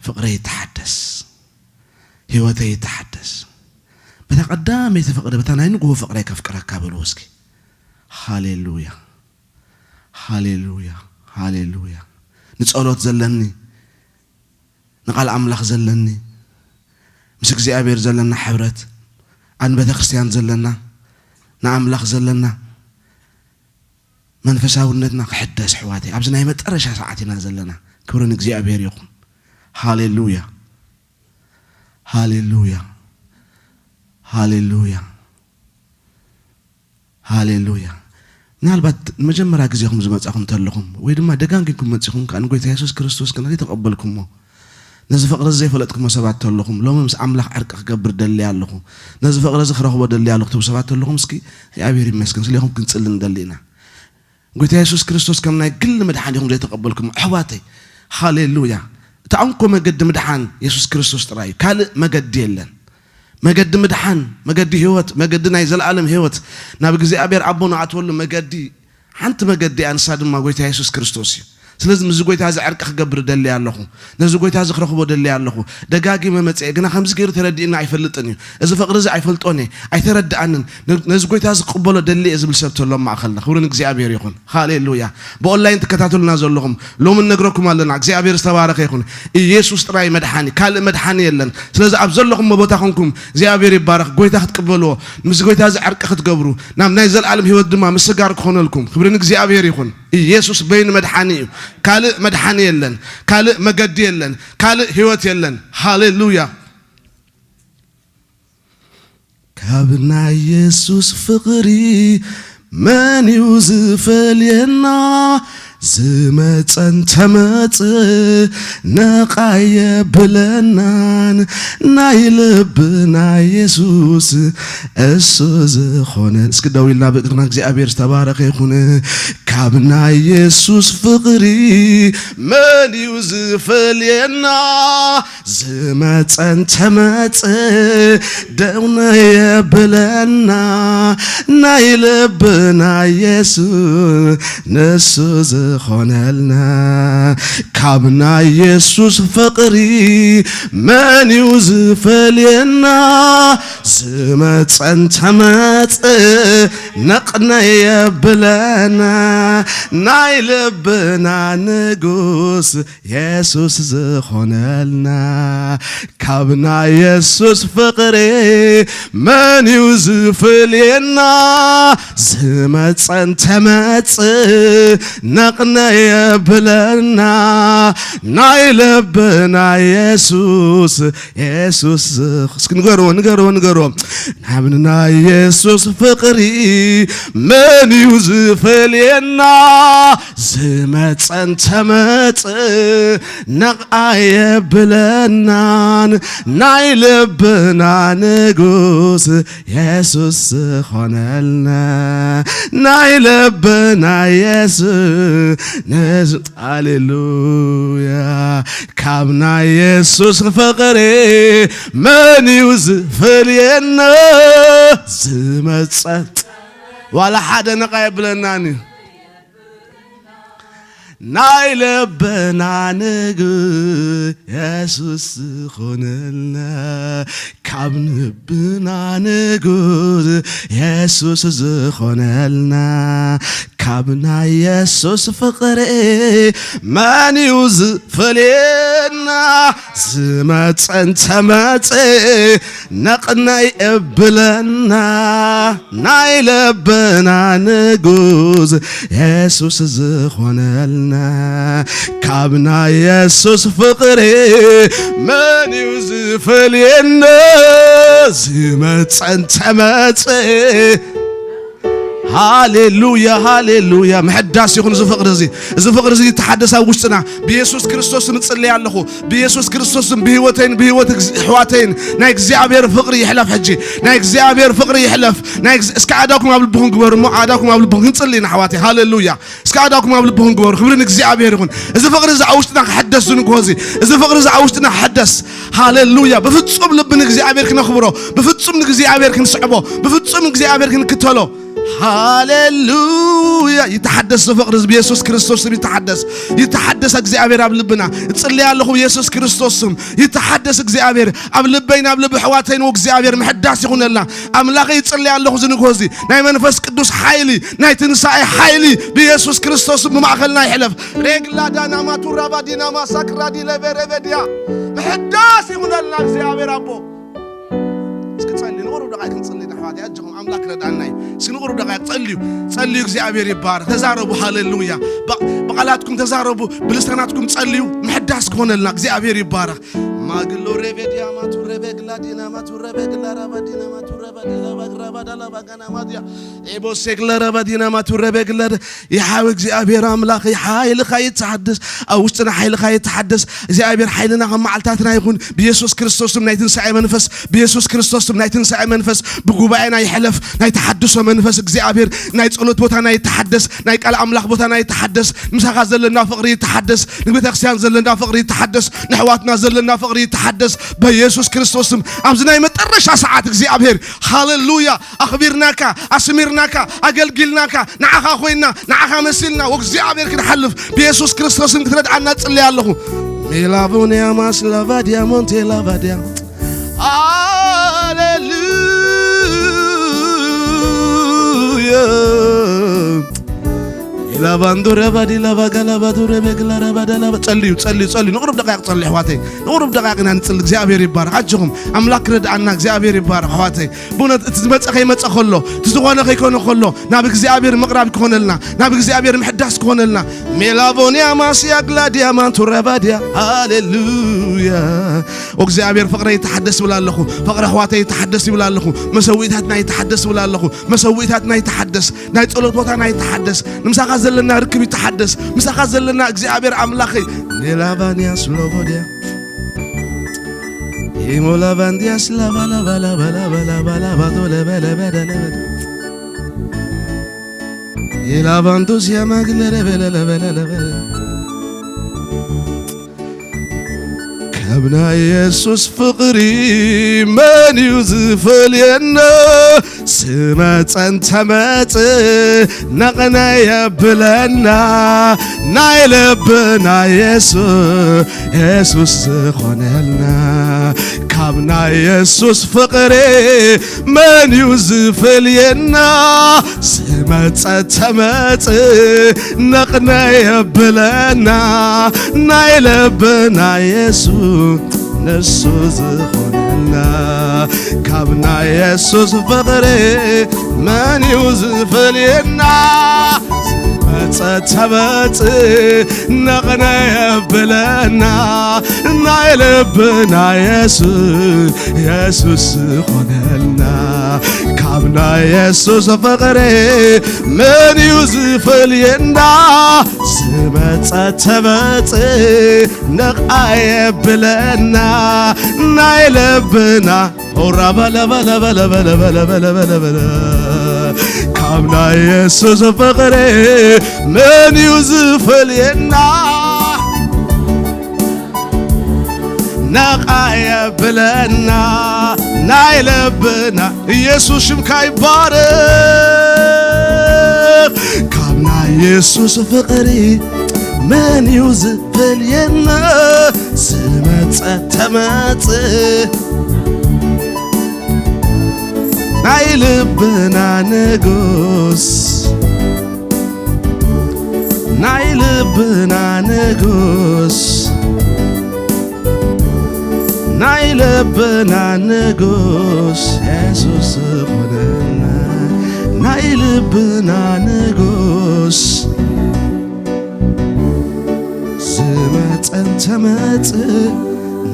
ፍቕረይ ይተሓደስ፣ ህይወተይ ይተሓደስ። በታ ቀዳመይቲ ፍቕሪ በታ ናይ ንግሆ ፍቕረይ ከፍቅረካ በልዎ እስኪ። ሃሌሉያ ሃሌሉያ ሃሌሉያ። ንጸሎት ዘለኒ ንቓል ኣምላኽ ዘለኒ ምስ እግዚኣብሔር ዘለና ሕብረት ኣን ቤተ ክርስቲያን ዘለና ንኣምላኽ ዘለና መንፈሳውነትና ክሕደስ ኣሕዋተይ ኣብዚ ናይ መጠረሻ ሰዓት ኢና ዘለና። ክብሪ ንእግዚኣብሔር ይኹን። ሃሌሉያ ሃሌሉያ ሃሌሉያ ሃሌሉያ። ምናልባት ንመጀመርያ ግዜኹም ዝመጻኹም እንተለኹም ወይ ድማ ደጋጊምኩም መጺኹም ከኣ ንጎይታ የሱስ ክርስቶስ ግን ዘይተቐበልኩሞ ነዚ ፍቕሪ እዚ ዘይፈለጥኩሞ ሰባት እንተለኹም ሎሚ ምስ ኣምላኽ ዕርቂ ክገብር ደልየ ኣለኹ ነዚ ፍቕሪ እዚ ክረኽቦ ደልየ ኣለኹ ትብሉ ሰባት እንተለኹም እስኪ እግዚኣብሔር ይመስገን ስሌኹም ክንጽሊ ንደሊ ኢና። ጎይታ የሱስ ክርስቶስ ከም ናይ ግሊ መድሓኒኹም ዘይተቐበልኩም ኣሕዋተይ ሃሌሉያ። እቲ እንኮ መገዲ ምድሓን የሱስ ክርስቶስ ጥራይ እዩ። ካልእ መገዲ የለን። መገዲ ምድሓን፣ መገዲ ህይወት፣ መገዲ ናይ ዘለኣለም ህይወት፣ ናብ እግዚኣብሔር ኣቦ ንኣትወሉ መገዲ፣ ሓንቲ መገዲ እያ፣ ንሳ ድማ ጎይታ የሱስ ክርስቶስ እዩ። ስለዚ ምስዚ ጎይታ እዚ ዕርቂ ክገብር እደሊ ኣለኹ። ነዚ ጎይታ እዚ ክረኽቦ እደሊ ኣለኹ። ደጋጊመ መጽኤ፣ ግና ከምዚ ገይሩ ተረዲእና ኣይፈልጥን እዩ። እዚ ፍቕሪ እዚ ኣይፈልጦን እየ፣ ኣይተረድኣንን። ነ-፣ ነዚ ጎይታ እዚ ክቕበሎ እደሊ እየ ዝብል ሰብ ተሎ ኣብ ማእኸልና። ክብሪ ንእግዚኣብሔር ይኹን። ሃሌሉያ። ብኦንላይን ትከታተሉና ዘለኹም፣ ሎሚ ንነግረኩም ኣለና። እግዚኣብሔር ዝተባረኸ ይኹን። ኢየሱስ ጥራይ መድሓኒ፣ ካልእ መድሓኒ የለን። ስለዚ ኣብ ዘለኹም ቦታ ኾንኩም እግዚኣብሔር ይባረኽ። ጎይታ ክትቅበልዎ፣ ምስ ጎይታ እዚ ዕርቂ ክትገብሩ፣ ናብ ናይ ዘለኣለም ህይወት ድማ ምስጋር ክኾነልኩም። ክብሪ ንእግዚኣብሔር ይኹን። ኢየሱስ በይኑ መድሓኒ እዩ። ካልእ መድሓኒ የለን። ካልእ መገዲ የለን። ካልእ ህይወት የለን። ሃሌሉያ። ካብ ናይ የሱስ ፍቕሪ መን እዩ ዝፈልየና? ዝመጸን ተመጽእ ነቓ የብለናን፣ ናይ ልብና የሱስ እሱ ዝኾነ። እስኪ ደው ኢልና ብእግርና፣ እግዚኣብሔር ዝተባረኸ ይኹን። ካብ ናይ የሱስ ፍቕሪ መን እዩ ዝፈልየና? ዝመጸን ተመጽእ ደው ነየብለና፣ ናይ ልብና የሱስ ንሱ ዝኾነልና። ካብ ናይ የሱስ ፍቕሪ መን እዩ ዝፈልየና? ዝመጸን ተመጽእ ነቕነ የብለና፣ ናይ ልብና ንጉስ የሱስ ዝኾነልና። ካብ ናይ የሱስ ፍቕሪ መን እዩ ዝፈልየና? ዝመጸን ተመጽእ ነቕነ የብለና፣ ናይ ልብና የሱስ፣ የሱስ ዝኽ-፣ እስኪ ንገርዎ፣ ንገርዎ፣ ንገርዎ። ናብ ናይ የሱስ ፍቕሪ መን እዩ ዝፈልየና? ዝመጸን ተመጽእ ነቕኣ የብለናን፣ ናይ ልብና ንጉስ የሱስ ዝኾነልና፣ ናይ ልብና የሱስ፣ ሃሌሉያ። ካብ ናይ የሱስ ፍቕሪ መን እዩ ዝፈልየና? ዝመጸን ዋላ ሓደ ነቓ የብለናን እዩ። ናይ ልብና ንጉስ የሱስ ዝኾነልና፣ ካብ ልብና ንጉስ የሱስ ዝኾነልና፣ ካብ ናይ የሱስ ፍቕሪ መን እዩ ዝፈልየና? ዝመጸን ተመጽእ ነቕነይ እብለና፣ ናይ ልብና ንጉስ የሱስ ዝኾነልና፣ ካብ ናይ የሱስ ፍቕሪ መን እዩ ዝፈልየና? ዝመጸን ተመጽእ። ሃሌሉያ፣ ሃሌሉያ። ምሕዳስ ይኹን እዚ ፍቕሪ እዚ። እዚ ፍቕሪ እዚ ይተሓደስ ኣብ ውሽጥና። ብየሱስ ክርስቶስ ስም እጽልይ ኣለኹ። ብየሱስ ክርስቶስ ስም ብህይወተይን ብህይወት እግዝ-፣ ኣሕዋተይን ናይ እግዚኣብሔር ፍቕሪ ይሕለፍ ሕጂ። ናይ እግዚኣብሔር ፍቕሪ ይሕለፍ። ናይ እግዝ-፣ እስከ ኣእዳውኩም ኣብ ልብኹም ግበሩ እሞ፣ ኣእዳውኩም ኣብ ልብኹም ክንጽሊ ኢና ኣሕዋተይ። ሃሌሉያ። እስከ ኣእዳውኩም ኣብ ልብኹም ግበሩ። ክብሪ ንእግዚኣብሔር ይኹን። እዚ ፍቕሪ እዚ ኣብ ውሽጥና ክሕደስ ዝንግሆ እዚ። እዚ ፍቕሪ እዚ ኣብ ውሽጥና ክሕደስ። ሃሌሉያ። ብፍጹም ልቢ ንእግዚኣብሔር ክነኽብሮ፣ ብፍጹም ንእግዚኣብሔር ክንስዕቦ፣ ብፍጹም እግዚኣብሔር ክንክተሎ። ሃሌሉያ። ይተሓደስ እዚ ፍቕሪ እዚ ብየሱስ ክርስቶስ ስም ይተሓደስ። ይተሓደስ እግዚኣብሔር ኣብ ልብና። እጽልይ ኣለኹ ብየሱስ ክርስቶስ ስም። ይተሓደስ እግዚኣብሔር ኣብ ልበይን ኣብ ልቢ ኣሕዋተይን፣ እግዚኣብሔር ምሕዳስ ይኹነልና። ኣምላኸይ ይጽልይ ኣለኹ እዚ ንግሆ እዚ። ናይ መንፈስ ቅዱስ ሓይሊ፣ ናይ ትንሳኤ ሓይሊ ብየሱስ ክርስቶስ ስም ብማእኸልና ይሕለፍ። ሬግላ ዳናማ ቱራባ ዲናማ ሳክራዲ ለበረበድያ። ምሕዳስ ይኹነልና እግዚኣብሔር ኣቦ። እስኪ ጸልዩ፣ ንቑሩብ ደቓይ ክንጽሊ ንኣሕዋተይ፣ ኣጆኹም ኣምላኽ ክረድኣና እዩ። እስኪ ንቑሩብ ደቓይ ጸልዩ፣ ጸልዩ፣ እግዚኣብሔር ይባረክ። ተዛረቡ፣ ሃሌሉያ። ብ-፣ ብቓላትኩም ተዛረቡ፣ ብልሳናትኩም ጸልዩ፣ ምሕዳስ ክኾነልና፣ እግዚኣብሔር ይባረክ። ማ ኣግሎ ሬቤ ዲያማ ቱረቤ ግላ ዲናማ ቱረቤ ግላ ራባ ዲናማ ቱረባ ዲላ ባግራ ባዳላ ባጋና ማድያ ኤቦ ሴግላ ራባ ዲናማ ቱረቤ ግላ ደ-፣ ይሓው እግዚኣብሔር ኣምላኽ ሓይልኻ ይተሓደስ፣ ኣብ ውሽጥና ሓይልኻ ይተሓደስ። እግዚኣብሔር ሓይልና ከም መዓልታትና ይኹን። ብየሱስ ክርስቶስ ስም ናይ ትንሳኤ መንፈስ፣ ብየሱስ ክርስቶስ ስም ናይ ትንሳኤ መንፈስ ብጉባኤና ይሕለፍ። ናይ ተሓድሶ መንፈስ እግዚኣብሔር ናይ ጸሎት ቦታና ይተሓደስ፣ ናይ ቃል ኣምላኽ ቦታና ይተሓደስ። ምሳኻ ዘለና ፍቕሪ ይተሓደስ፣ ንቤተክርስትያን ዘለና ፍቕሪ ይተሓደስ፣ ንሕዋትና ዘለና ፍቕሪ ይተሓደስ። በየሱስ ክርስቶስ ስም ኣብዚ ናይ መጠረሻ ሰዓት እግዚኣብሔር ሃሌሉያ ኣኽቢርናካ፣ ኣስሚርናካ፣ ኣገልጊልናካ፣ ንዓኻ ኮይና፣ ንዓኻ መሲልና፣ ወእግዚኣብሔር ክንሓልፍ ብየሱስ ክርስቶስን ክትረድዓና ጽልያ ኣለኹ። ሜላቮንያ ማስላቫድያ ሞንቴላቫድያ ሃሌሉያ ኢላባንዱረ ባዲላ ባጋላ ባዱረ ቤግላ ረባዳላ ጸልዩ ጸልዩ ጸልዩ ንቑሩብ ደቂቕ ጸልዩ ኣሕዋተይ ንቑሩብ ደቂቕ ኢና ንጽሊ እግዚኣብሔር ይባረኽ ኣጆኹም ኣምላክ ክረድኣና እግዚኣብሔር ይባረኽ ኣሕዋተይ ብእውነት እቲ ዝመጸ ከይመጸ ከሎ እቲ ዝኾነ ከይኮነ ከሎ ናብ እግዚኣብሔር ምቕራብ ክኾነልና ናብ እግዚኣብሔር ምሕዳስ ክኾነልና ሜላቦንያ ማስያ ግላድያ ማንቱረባድያ ሃሌሉያ እግዚኣብሔር ፍቕረይ ይተሓደስ ይብል ኣለኹ ፍቕሪ ኣሕዋተይ ይተሓደስ ይብል ኣለኹ መሰዊእታትና ይተሓደስ ይብል ኣለኹ መሰዊእታትና ይተሓደስ ናይ ጸሎት ቦታና ይተሓደስ ምሳኻ ዘለና ርክብ ይተሓደስ ምሳኻ ዘለና እግዚኣብሔር ኣምላኸይ ኔላባንያ ስሎቦድያ ኢሞላባንዲያስ ላባላባላባላባላባላባቶለበለበደለበደ ኢላባንቶስ ያማግለለበለበለበለበለ ካብ ናይ የሱስ ፍቕሪ መን እዩ ዝፈልየና ስመጸን ተመጽእ ነቕነ የብለና ናይ ልብና የሱ የሱስ ዝኾነልና ካብ ናይ የሱስ ፍቕሪ መን እዩ ዝፈልየና ስመጸ ተመጽእ ነቕነ የብለና ናይ ልብና የሱ ንሱ ዝኾነልና ካብ ናይ የሱስ ፍቕሪ መን እዩ ዝፈልየና መጸ ተመጽእ ነቕነ የብለና ናይ ልብና የሱስ የሱስ ዝኾነልና ካብ ናይ የሱስ ፍቕሪ መን እዩ ዝፈልየና ዝመጸ ተመጽእ ነቕኣ የብለና ናይ ልብና ኦራ በለበለበለበለበለበለ ካብ ናይ የሱስ ፍቕሪ መን እዩ ዝፈልየና ነቓ የብለና ናይ ልብና ኢየሱስ ሽምካ ይባረኽ ካብ ናይ የሱስ ፍቕሪ መን እዩ ዝፈልየና ዝመጸ ተመጽእ ናይ ልብና ንጉስ ናይ ልብና ንጉስ ናይ ልብና ንጉስ የሱስ ዝኾነና ናይ ልብና ንጉስ ዝመጸን ተመጽእ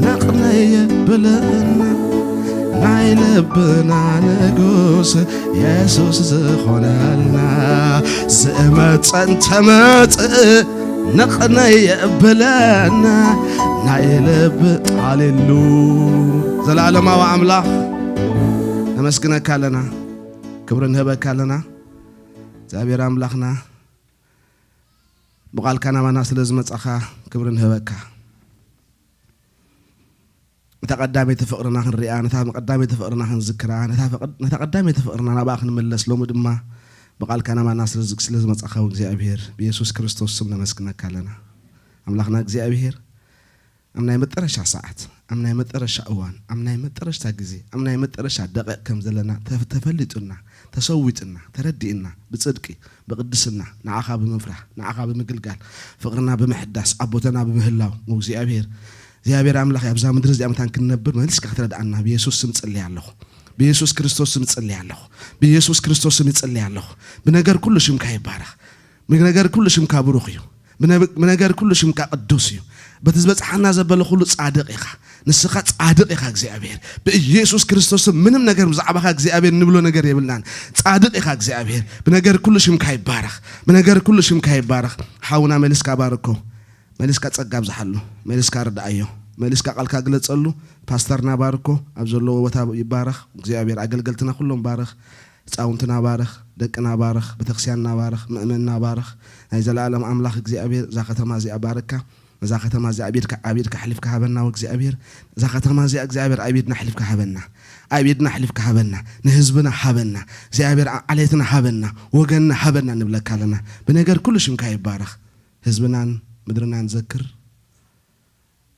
ነቕነየ ብለና ናይ ልብና ንጉስ የሱስ ዝኾነልና ዝመጸን ተመጽእ ነቕነየ ብለና ናይ ልብ ሃሌሉ ዘላለማዊ ኣምላኽ ነመስግነካ ኣለና ክብሪ ንህበካ ኣለና እግዚኣብሔር ኣምላኽና ብቓልካ ናባና ስለ ዝመጻኻ ክብሪ ንህበካ ነታ ቀዳመይቲ ፍቕርና ክንሪኣ ነታ ቀዳመይቲ ፍቕርና ክንዝክራ ነታ ቀዳመይቲ ፍቕርና ናብኣ ክንምለስ ሎሚ ድማ ብቓልካ ናባና ስለ ዝመጻኻ እግዚኣብሔር ብየሱስ ክርስቶስ ስም ነመስግነካ ኣለና ኣምላኽና እግዚኣብሔር ኣብ ናይ መጠረሻ ሰዓት ኣብ ናይ መጠረሻ እዋን ኣብ ናይ መጠረሽታ ግዜ ኣብ ናይ መጠረሻ ደቂቕ ከም ዘለና ተፈሊጡና ተሰዊጥና ተረዲእና ብጽድቂ ብቕድስና ንዓኻ ብምፍራህ ንዓኻ ብምግልጋል ፍቕርና ብምሕዳስ ኣቦተና ብምህላው እግዚኣብሔር እግዚኣብሔር ኣምላኽ ኣብዛ ምድሪ እዚኣ መታን ክንነብር መሊስካ ክትረድኣና ብየሱስ ስም ጽልያ ኣለኹ ብየሱስ ክርስቶስ ስም ጽልያ ኣለኹ ብየሱስ ክርስቶስ ስም ይጽልያ ኣለኹ ብነገር ኩሉ ሽምካ ይባረኽ ብነገር ኩሉ ሽምካ ብሩኽ እዩ ብነገር ኩሉ ሽምካ ቅዱስ እዩ በቲ ዝበጽሓና ዘበለ ኩሉ ጻድቕ ኢኻ። ንስኻ ጻድቕ ኢኻ እግዚኣብሔር። ብኢየሱስ ክርስቶስ ምንም ነገር ብዛዕባኻ እግዚኣብሔር ንብሎ ነገር የብልናን። ጻድቕ ኢኻ እግዚኣብሔር። ብነገር ኩሉ ሽምካ ይባረኽ። ብነገር ኩሉ ሽምካ ይባረኽ። ሓውና መሊስካ ባርኮ። መሊስካ ጸጋ ኣብዝሓሉ። መሊስካ ርድኣዮ። መሊስካ ቃልካ ግለጸሉ። ፓስተርና ባርኮ ኣብ ዘለዎ ቦታ ይባረኽ እግዚኣብሔር። ኣገልገልትና ኩሎም ባረኽ። ህፃውንትና ባርኽ፣ ደቅና ባርኽ፣ ቤተክርስቲያንና ባርኽ፣ ምእመንና ባርኽ። ናይ ዘለኣለም ኣምላኽ እግዚኣብሔር እዛ ከተማ እዚኣ ባርካ። እዛ ከተማ እዚኣ ኣብ ኢድካ ኣብ ኢድካ ኣሕሊፍካ ሃበና ወእግዚኣብሔር። እዛ ከተማ እዚኣ እግዚኣብሔር ኣብ ኢድና ኣሕሊፍካ ሃበና። ኣብ ኢድና ኣሕሊፍካ ሃበና። ንህዝብና ሃበና። እግዚኣብሔር ዓ- ዓሌትና ሃበና። ወገንና ሃበና ንብለካ ኣለና። ብነገር ኩሉ ሽምካ ይባረኽ። ህዝብናን ምድርናን ዘክር።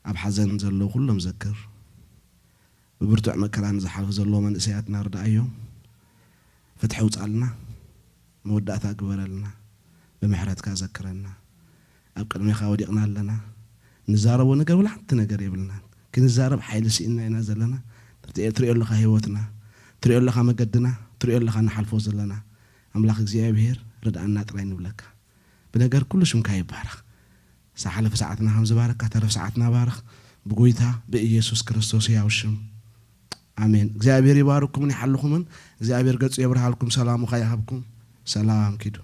ኣብ ሓዘን ዘለዉ ኩሎም ዘክር። ብብርቱዕ መከራ ንዝሓልፉ ዘለዉ መንእሰያትና ርድኣዮም። ፍትሒ ኣውጻልና። መወዳእታ ግበረልና። ብምሕረትካ ዘክረና። ኣብ ቅድሜኻ ወዲቕና ኣለና። ንዛረቦ ነገር ወላ ሓንቲ ነገር የብልናን። ክንዛረብ ሓይሊ ስኢንና ኢና ዘለና። ትሪኦ ኣለኻ ህይወትና። ትሪኦ ኣለኻ መገድና። ትሪኦ ኣለኻ ንሓልፎ ዘለና። ኣምላኽ እግዚኣብሔር ርድኣና ጥራይ ንብለካ። ብነገር ኩሉ ሽምካ ይባረኽ። ዝሓለፈ ሰዓትና ከም ዝባረካ ተረፍ ሰዓትና ባርኽ። ብጎይታ ብኢየሱስ ክርስቶስ ህያው ሽም ኣሜን። እግዚኣብሔር ይባርኩምን ይሓልኹምን። እግዚኣብሔር ገጹ የብርሃልኩም፣ ሰላሙ ኸ ይሃብኩም። ሰላም ኪዱ።